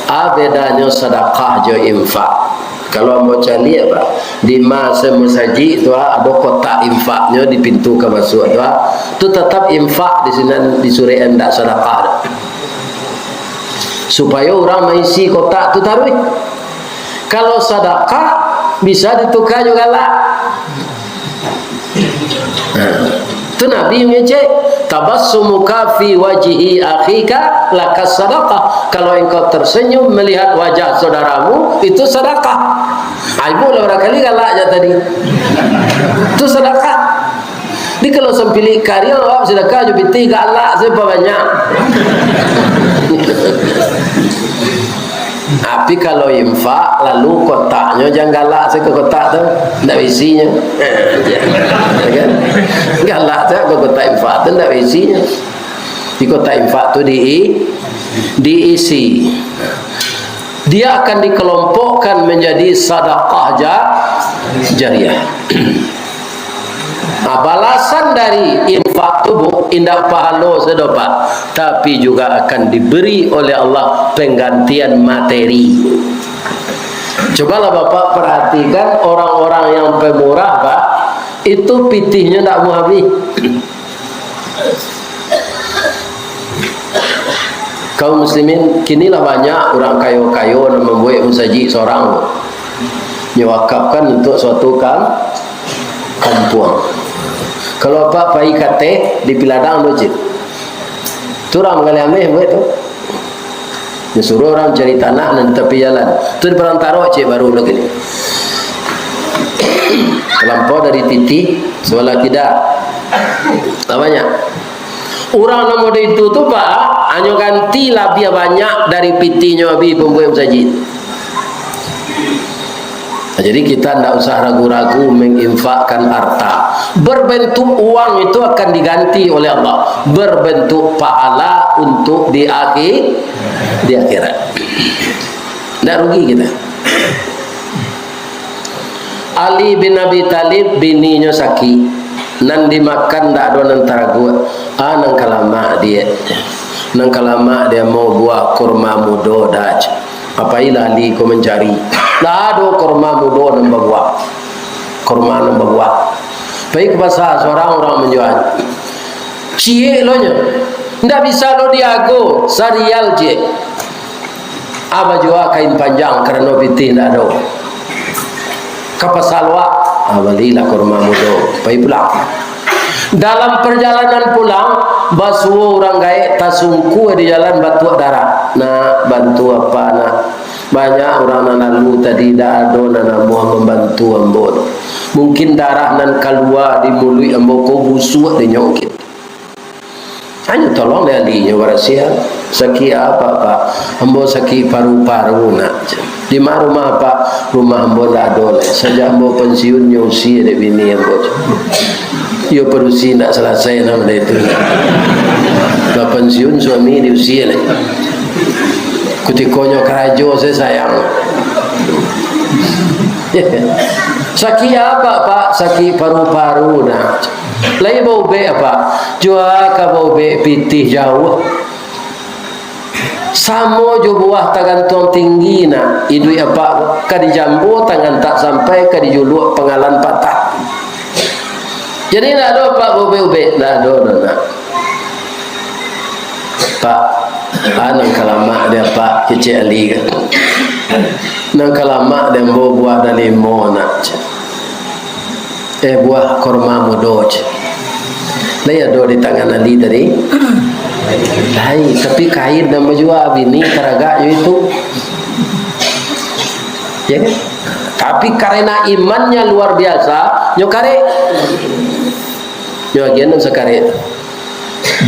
A bedanyo sadakah jo infak? Kalau ambo caliak, Pak, di ma se musajik tu, ah, ado kotak infaknyo di pintu ka masuak tu, ah. Tu tatap infak di sinan, di surek, ndak sadakah doh. Supayo urang maisi kotak tu taruih. Kalau sadakah, bisa dituka jo galak. Nah, tu Nabi mangecek, "Tabassumuka fi wajhi akhika lakas sadakah." Kalau engkau tersenyum melihat wajah saudaramu, itu sadakah. Ah, ibu lah barangkali galak jak tadi. Tu sadakah. Jadi, kalau sampilik kariang, awak sadakah jo pitih, galak sajo pabanyak. Tapi, kalau infak, lalu kotaknyo jan galak sajo ka kotak tu, ndak baisinyo. Ya kan? Galak sajo ka kotak infak tu, ndak baisinyo. Di kotak infak tu di-, diisi. Dia akan dikelompokkan menjadi sadakah ja-, jariah. Nah, balasan dari infak tu, Bu, Indak pahalo sajo, Pak, tapi juga akan diberi oleh Allah penggantian materi. Cobalah Bapak perhatikan orang-orang yang pemurah, Pak, itu pitihnyo ndak mau habih. Kaum muslimin, kini lah banyak urang kayo-kayo nan mambuek musajik sorang, nyo wakafkan untuak suatu kam-, kampuang. Kalau Apak pai kateh di Piladang tu, cik, tu urang manggaleh ameh buek tu. Nyo suruah urang cari tanah nan di tapi jalan. Tu di Padang Taro, cik, baru tu kini. Talampau dari titi sabalah kida. Tak banyak. Urang nan model itu tu, Pak, hanyo ganti labiah banyak dari pitihnyo habih pambuek musajik. Nah, jadi kita ndak usah ragu-ragu menginfakkan harta. Berbentuk uang itu akan diganti oleh Allah. Berbentuk pahala untuk di akhi-, di akhirat. Ndak rugi kita. Ali bin Abi Thalib, bininyo sakik. Nan dimakan ndak ado nan taraguak. Ah, nan ka lamak diak. Nan ka lamak diak, ambo buah kurma mudo dah. Pailah Ali ko mancari. Ndak ado kurma mudo nan babuah. Kurma nan babuah. Pai ka pasa, surang urang manjua. Ciek lo nyo. Ndak bisa lo diago, sarial ciek. Ah, bajua kain panjang karano pitih ndak ado. Ka pasa luak, ah, balilah kurma mudo, pai pulang. Dalam parjalanan pulang, basuo urang gaek tasungkua di jalan batuak darah. "Nak, bantu apak, nak. Banyak urang nan lalu tadi, ndak ado nan namuah mambantu ambo tu. Mungkin darah nan kalua di muluik ambo ko busuak dinyo mungkin." Hanyo tolong dek adinyo barasiahan. "Sakik apak, Pak?" "Ambo sakik paru-paru, nak." "Di ma rumah apak?" "Rumah ambo ndak ado lai. Sajak ambo pensiun, nyo usia dek bini ambo." Iyo, padusi ndak salasai nan model itu. Lah pensiun, suami diusia lai. Kutikonyo karajo, saya sayang. "Sakik apak, Pak?" "Sakik paru-paru, nak." "Lai baubek apak?" "Jua ka baubek pitih jauah. Samo jo buah tagantuang tinggi, nak. Iduik apak ka dijambo tangan tak sampai, ka dijuluak pangalan patah. Jadi ndak ado apak baubek-ubek?" "Ndak ado doh, nak." "Pak, ah, nan ka lamak dek apak," kecek Ali kan. "Nan ka lamak dek ambo buah dalimo, nak." "Eh, buah kurma mudo," cek. "Lai ado di tangan Ali tadi?" "Lai, tapi kain nan bajua bini taragak jo itu." Ya kan? Tapi karena imannya luar biasa, nyo karek. Nyo agian nan sakarek tu.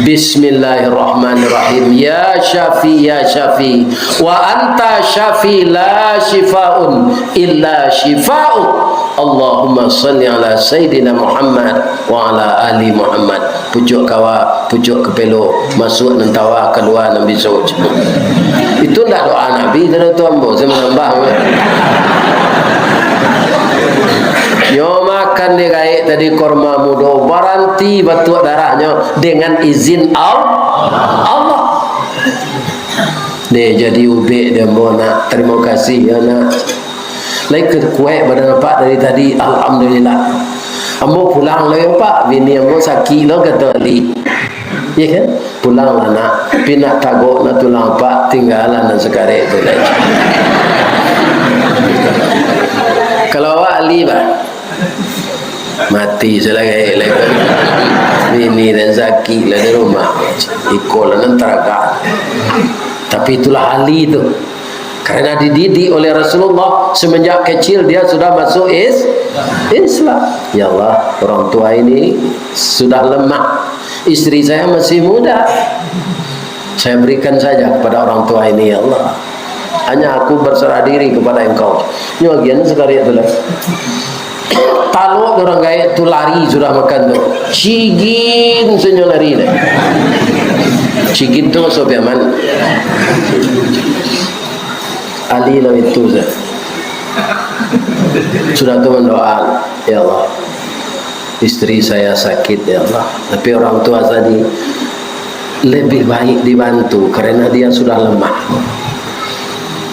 Bismillahirrahmanirrahim. Ya Syafi, ya Syafi. Wa anta Syafi, la syifaun illa syifa'uk. Allahumma salli ala Sayyidina Muhammad wa ala ali Muhammad. Pucuak kawa, pucuak kapelo, masuak nan tawa, kalua nan biso. Itu ndak doa Nabi, itu doa tu ambo, saya manambah. Nyo makan dek gaek tadi kurma mudo, baranti batuak darahnyo dengan izin Al-, Allah. Deh, jadi ubek dek ambo, nak. Tarimo kasih, yo, nak. Lai kuaik badan apak dari tadi, alhamdulillah. Ambo pulang lo, yo, Pak. Bini ambo sakik lo, kato Ali. Iya kan? Pulanglah, nak. Tapi nak tagok, nak tulang apak, tinggalah nan sakarek tu, nak. Kalau awak Ali, bah. Mati salah gaek lai. Bini dan sakik lah di rumah. Iko lah nan taragak. Tapi itulah Ali tu. Karena dididik oleh Rasulullah, semenjak kecil dia sudah masuk is-, Islam. Ya Allah, orang tua ini sudah lemah. Istri saya masih muda. Saya berikan saja kepada orang tua ini, ya Allah. Hanya aku berserah diri kepada Engkau. Nyo agian sakali tu lah. Talok urang gaek tu lari sudah makan tu. Cigin sajo lari deh. Cigin tu maksud Piaman. Ali lah itu saja. Sudah tu mandoa, "Ya Allah, Istri saya sakit, ya Allah. Tapi orang tua tadi lebih baik dibantu karena dia sudah lemah.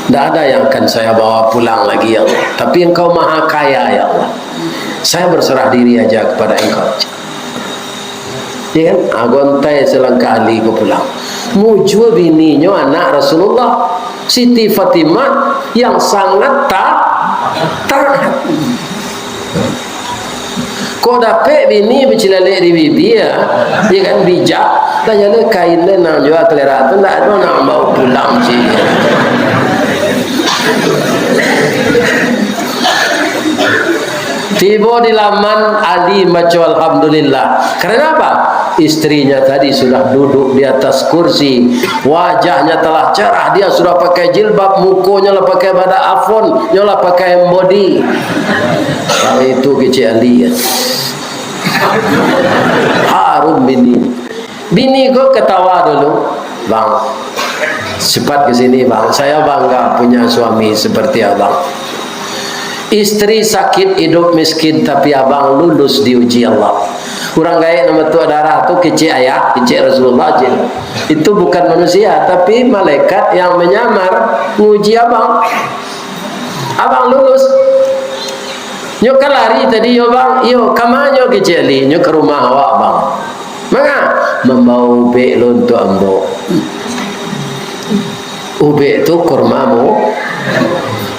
Tidak ada yang akan saya bawa pulang lagi, ya Allah. Tapi Engkau Maha Kaya, ya Allah. Saya berserah diri aja kepada Engkau. Ya kan? Ah, gontai selangkah Ali ko pulang. Mujua bininyo anak Rasulullah, Siti Fatimah, yang sangat ta-, taat. Kok dapek bini bacilalek di bibia, ya kan, bijak, lah jaleh kain deh nan jua kalera tu, ndak ado nak bawa pulang, cik. Tibo di laman, Ali maco alhamdulillah. Karena apa? Istrinya tadi sudah duduk di atas kursi. Wajahnya telah cerah, dia sudah pakai jilbab, mukonyo lah pakai badak Avon, nyo lah pakai body. Kalau itu kecek Ali, ya. Harum bini. Bini ko ketawa dulu, "Bang, cepat ke sini, Bang. Saya bangga punya suami seperti abang. Istri sakit, hidup miskin, tapi abang lulus diuji Allah." Urang gaek nan batuak darah tu kecek ayah, kecek Rasulullah je. Itu bukan manusia, tapi malaikat yang menyamar nguji abang. Abang lulus. Nyo ka lari tadi, yo, Bang? Iyo, kama nyo kecek Ali? Nyo ka rumah awak, Bang. Manga? Mambawa ubek lo untuak ambo. Ubek tu kurma mu-,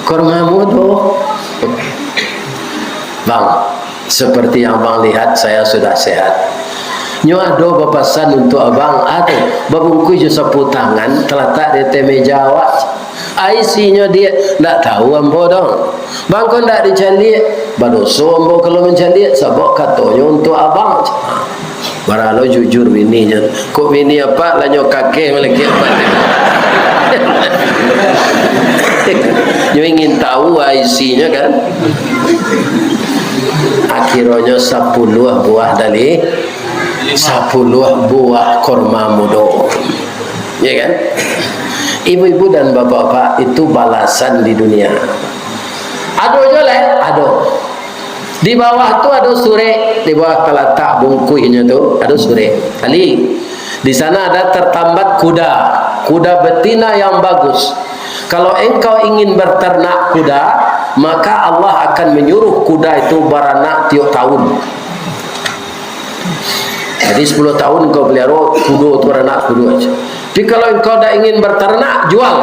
kurma mudo. Bang, seperti yang Abang lihat, saya sudah sehat. Nyo ado bapasan untuak Abang, ado babungkuih jo sapu tangan, talatak di ateh meja awak. Isinyo diak, ndak tahu ambo doh. Bang, kok ndak dicaliak? Badoso ambo kalau mancaliak, sabab katonyo untuak Abang. Bara lo jujur bininyo. Kok bini apak lah nyo kakeh malakek apak. Nyo ingin tahu isinyo kan. Akhironyo sapuluah buah dari, sapuluah buah kurma mudo. Ya kan? Ibu-ibu dan bapak-bapak, itu balasan di dunia. Ado jo lai, ado. Di bawah tu ado surek, di bawah talatak bungkuihnyo tu ado surek. Ali, di sana ada tertambat kuda, kuda betina yang bagus. Kalau engkau ingin berternak kuda, maka Allah akan menyuruh kuda itu baranak tiok tahun. Jadi, sepuluh tahun engkau pelihara kudo tu, baranak kudo aja. Tapi kalau engkau dak ingin berternak, jual.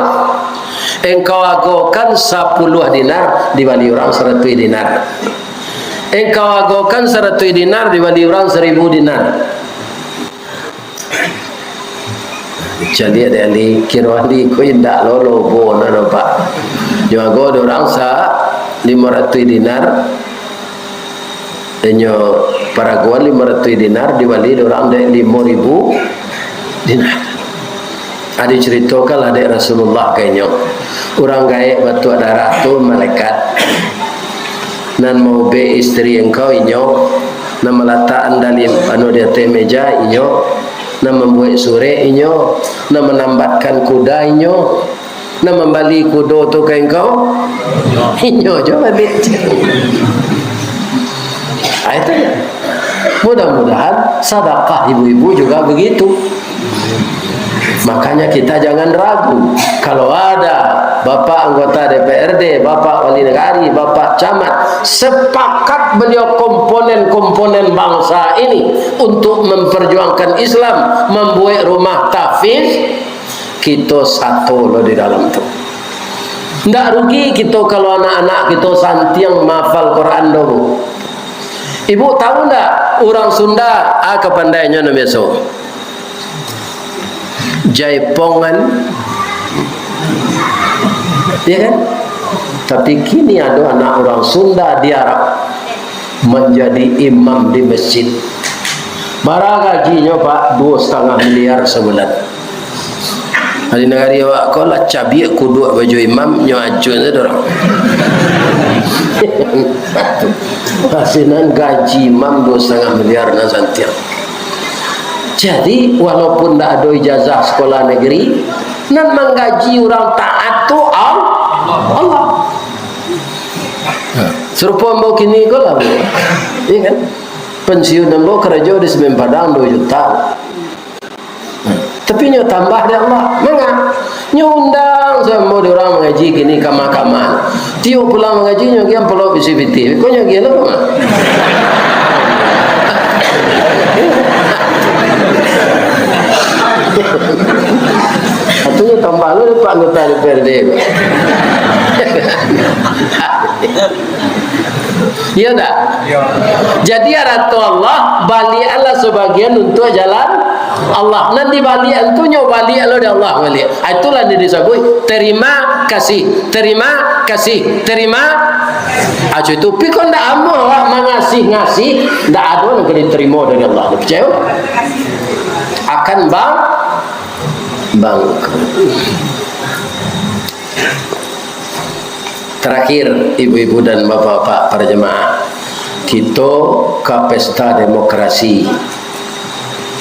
Engkau agokan sapuluah dinar, dibali urang saratuih dinar. Engkau agokan saratuih dinar, dibali urang saribu dinar. Caliak dek Ali, kiro Ali ko indak lo lobo no, no, Pak. Nyo ago dek urang sa limo ratuih dinar, inyo paragoan limo ratuih dinar, dibali dek urang dek limo ribu dinar. Ado caritokanlah dek Rasulullah ka inyo, urang gaek batuak darah tu malaikat. Nan maubek istri engkau inyo, nan malatakan dalim anu di ateh meja inyo, nan mambuek surek inyo, nan manambatkan kuda inyo, nan mambali kudo tu ka engkau, inyo jo baliak. Ah, itu. Mudah-mudahan sadakah ibu-ibu juga begitu. Makanya kita jangan ragu. Kalau ada Bapak anggota D P R D, Bapak Wali Negari, Bapak Camat, sepakat beliau komponen-komponen bangsa ini untuk memperjuangkan Islam, membuat rumah tahfiz, kito sato lo di dalam tu. Ndak rugi kito kalau anak-anak kito santiang mahafal Quran do, Bu. Ibu tahu ndak, urang Sunda, ah, kapandainyo nan biaso? Jaipongan. Ya kan? Tapi kini ado anak urang Sunda di Arab manjadi imam di masjid. Bara gajinyo, Pak? Duo satangah miliar sabulan. Di nagari awak ko lah cabiak kuduak baju imam, nyo acuan sajo urang. Asinan gaji imam duo satangah miliar nan santiang. Jadi, walaupun ndak ado ijazah sekolah negeri, nan manggaji urang taat tu Al-, Allah. Sarupo ambo kini ko lah, Bu. Iya kan? Pensiun ambo karajo di Semen Padang duo juta. Tapi nyo tambah dek Allah. Manga? Nyo undang samo dek urang mangaji kini kamah-kamah. Tiok pulang mangaji, nyo agiah amplop isi pitih. Ko nyo agiah lo manga? Atunyo tambah lo dek Pak Anggota D P R D. Iyo ndak? Iyo. Jadi, arato Allah, baliaklah sabagian untuak jalan Allah. Nan dibaliak tu nyo baliak lo dek Allah baliak. Ah, itulah nan disabuik terima kasih, terima kasih, terima. Ah, itu. Pi kok ndak amuah awak mangasih-ngasih, ndak ado nan ka diterimo dari Allah. Picayo? Akan bang-, bangkrut. Terakhir, ibu-ibu dan bapak-bapak para jemaah, kito ka pesta demokrasi.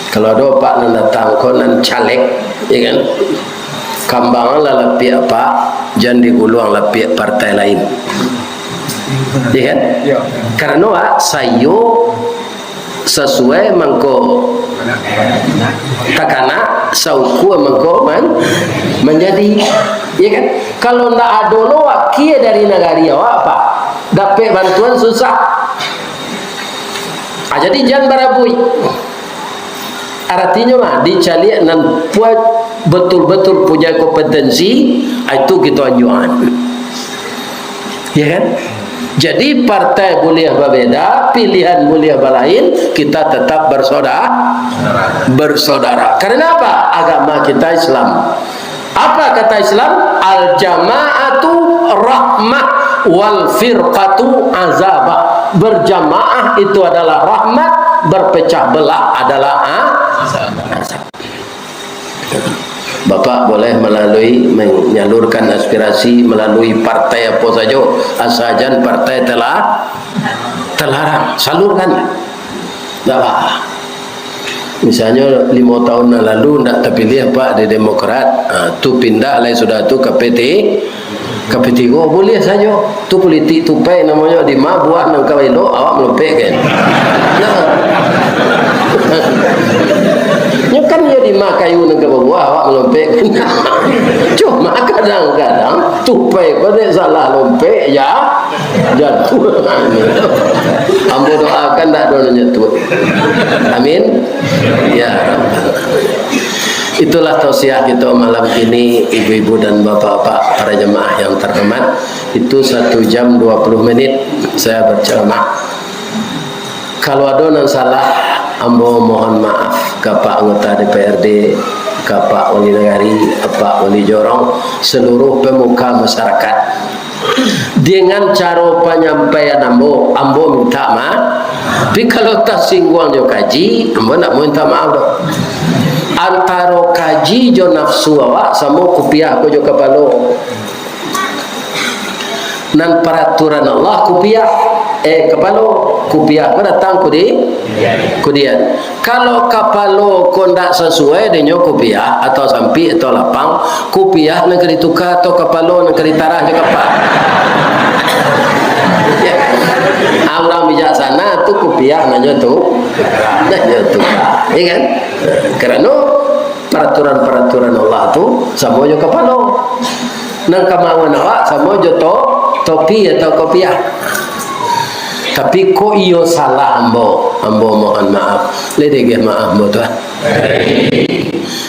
Kalau ado apak nan datang ko nan caleg, ya kan? Kambanganlah lapiak apak, jan diguluang lapiak partai lain. Ya kan? Ya. Karano, ah, sayo sasuai mangko takana, saukua mangko man-, manjadi. Ya kan? Kalau ndak ado lo wakia dari nagari awak, Pak, dapek bantuan susah. Ah, jadi jan barabuik. Aratinyo mah, dicaliak nan pua-, batul-batul punya kompetensi, ah, itu kito anjuangan. Ya kan? Jadi, partai buliah babeda, pilihan buliah balain, kita tetap bersaudara, bersaudara. Karena apa? Agama kita Islam. Apa kata Islam? "Al-jama'atu rahmah, wal firqatu azabah." Berjamaah itu adalah rahmat, berpecah belah adalah a-, azab. Bapak boleh melalui, menyalurkan aspirasi melalui partai apo sajo, asa jan partai telah, telarang. Salurkan. Ndak apa. Misalnyo, limo tahun nan lalu ndak tapiliah, Pak, di Demokrat, ha, tu pindah lai sudah tu ka P T, ka P tigo, buliah sajo. Tu politik tupai namonyo, di ma buah nan ka elok, awak malompek kan. Nah. Nyo kan iyo di ma kayu nan ka babuah, awak malompek kan. Cuma kadang-kadang tupai ko dek salah lompek, ya. Jatuah. Ambo doakan ndak ado nan jatuah. Amin. Ya. Itulah tausiah kito malam ini, ibu-ibu dan bapak-bapak, para jemaah yang terhormat. Itu satu jam dua puluh menit saya berceramah. Kalau ado nan salah, ambo mohon maaf ka Pak Anggota D P R D, ka Pak Wali Nagari, Pak Wali Jorong, seluruh pemuka masyarakat. Dengan caro panyampaian ambo, ambo minta maaf. Tapi kalau tasingguang jo kaji, ambo ndak mau minta maaf doh. Antaro kaji jo nafsu awak, samo kupiah ko jo kapalo. Nan paraturan Allah kupiah, eh, kapalo, kupiah ko datang kudi-, kudian. Kalau kapalo ko ndak sasuai dek nyo kupiah, atau sampik, atau lapang, kupiah nan ka dituka, atau kapalo nan ka ditarah jo kapa. Ah, urang bijaksana tu kupiah nan nyo tu, nan nyo tuka. Ya kan? Karano paraturan-paraturan Allah tu samo jo kapalo. Nan kamauan awak samo jo to-, topi atau kopiah. Tapi kok iyo salah ambo, ambo mohon maaf. Lai dageh maaf ambo tu, ah.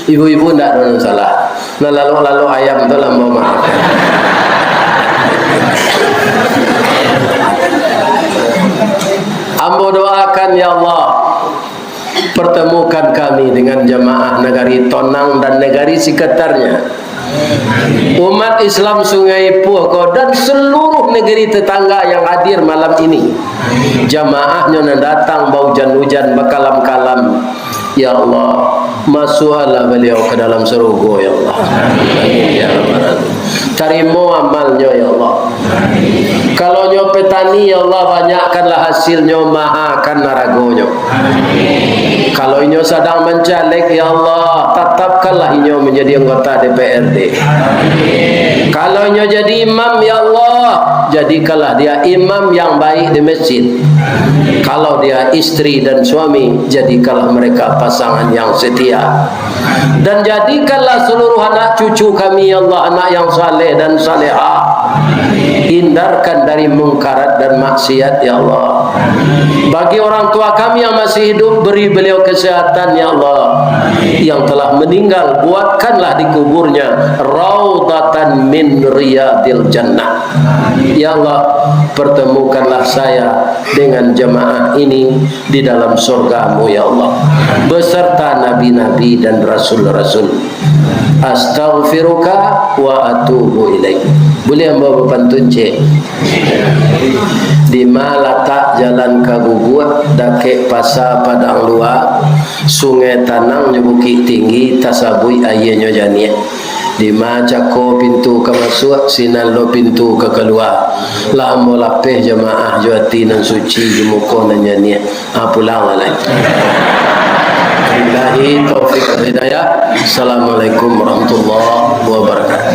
Ibu-ibu ndak ado nan salah. Nan lalok-lalok ayam tu lah ambo maaf. Ambo doakan, ya Allah, pertemukan kami dengan jamaah Nagari Tonang dan nagari sekitarnya. Umat Islam Sungai Ipuh ko dan seluruh negeri tetangga yang hadir malam ini. Jamaah nyo nan datang baujan-ujan, bakalam-kalam. Ya Allah, masuaklah baliau ka dalam sarugo, ya Allah. Amin, ya Rabbal Alamin. Tarimo amalnyo, ya Allah. Kalau nyo petani, ya Allah, banyakkanlah hasilnyo, mahakan aragonyo. Kalau inyo sadang mancaleg, ya Allah, tatapkanlah inyo manjadi anggota D P R D. Kalau inyo jadi imam, ya Allah, jadikanlah dia imam yang baik di masjid. Kalau dia istri dan suami, jadikanlah mereka pasangan yang setia. Dan jadikanlah seluruh anak cucu kami, ya Allah, anak yang saleh dan salehah. Hindarkan dari mungkarat dan maksiat, ya Allah. Bagi orang tua kami yang masih hidup, beri beliau kesehatan, ya Allah. Yang telah meninggal, buatkanlah di kuburnya raudatan min riyadil jannah. Ya Allah, pertemukanlah saya dengan jamaah ini di dalam surga-Mu, ya Allah, beserta nabi-nabi dan rasul-rasul. Astaghfiruka wa atubu ilaik. Buliah ambo bapantun, cek? Di ma latak jalan ka Guguak, dakek Pasa Padang Lua, Sungai Tanang jo Bukik Tinggi, tasabuik aianyo janiah. Di ma cako pintu ka masuak, sinan lo pintu ka kalua. Lah ambo lapeh jamaah jo ati nan suci, jo muko nan janiah. Ah, pulang lah lai. Billahi taufik wal hidayah. Assalamualaikum warahmatullahi wabarakatuh.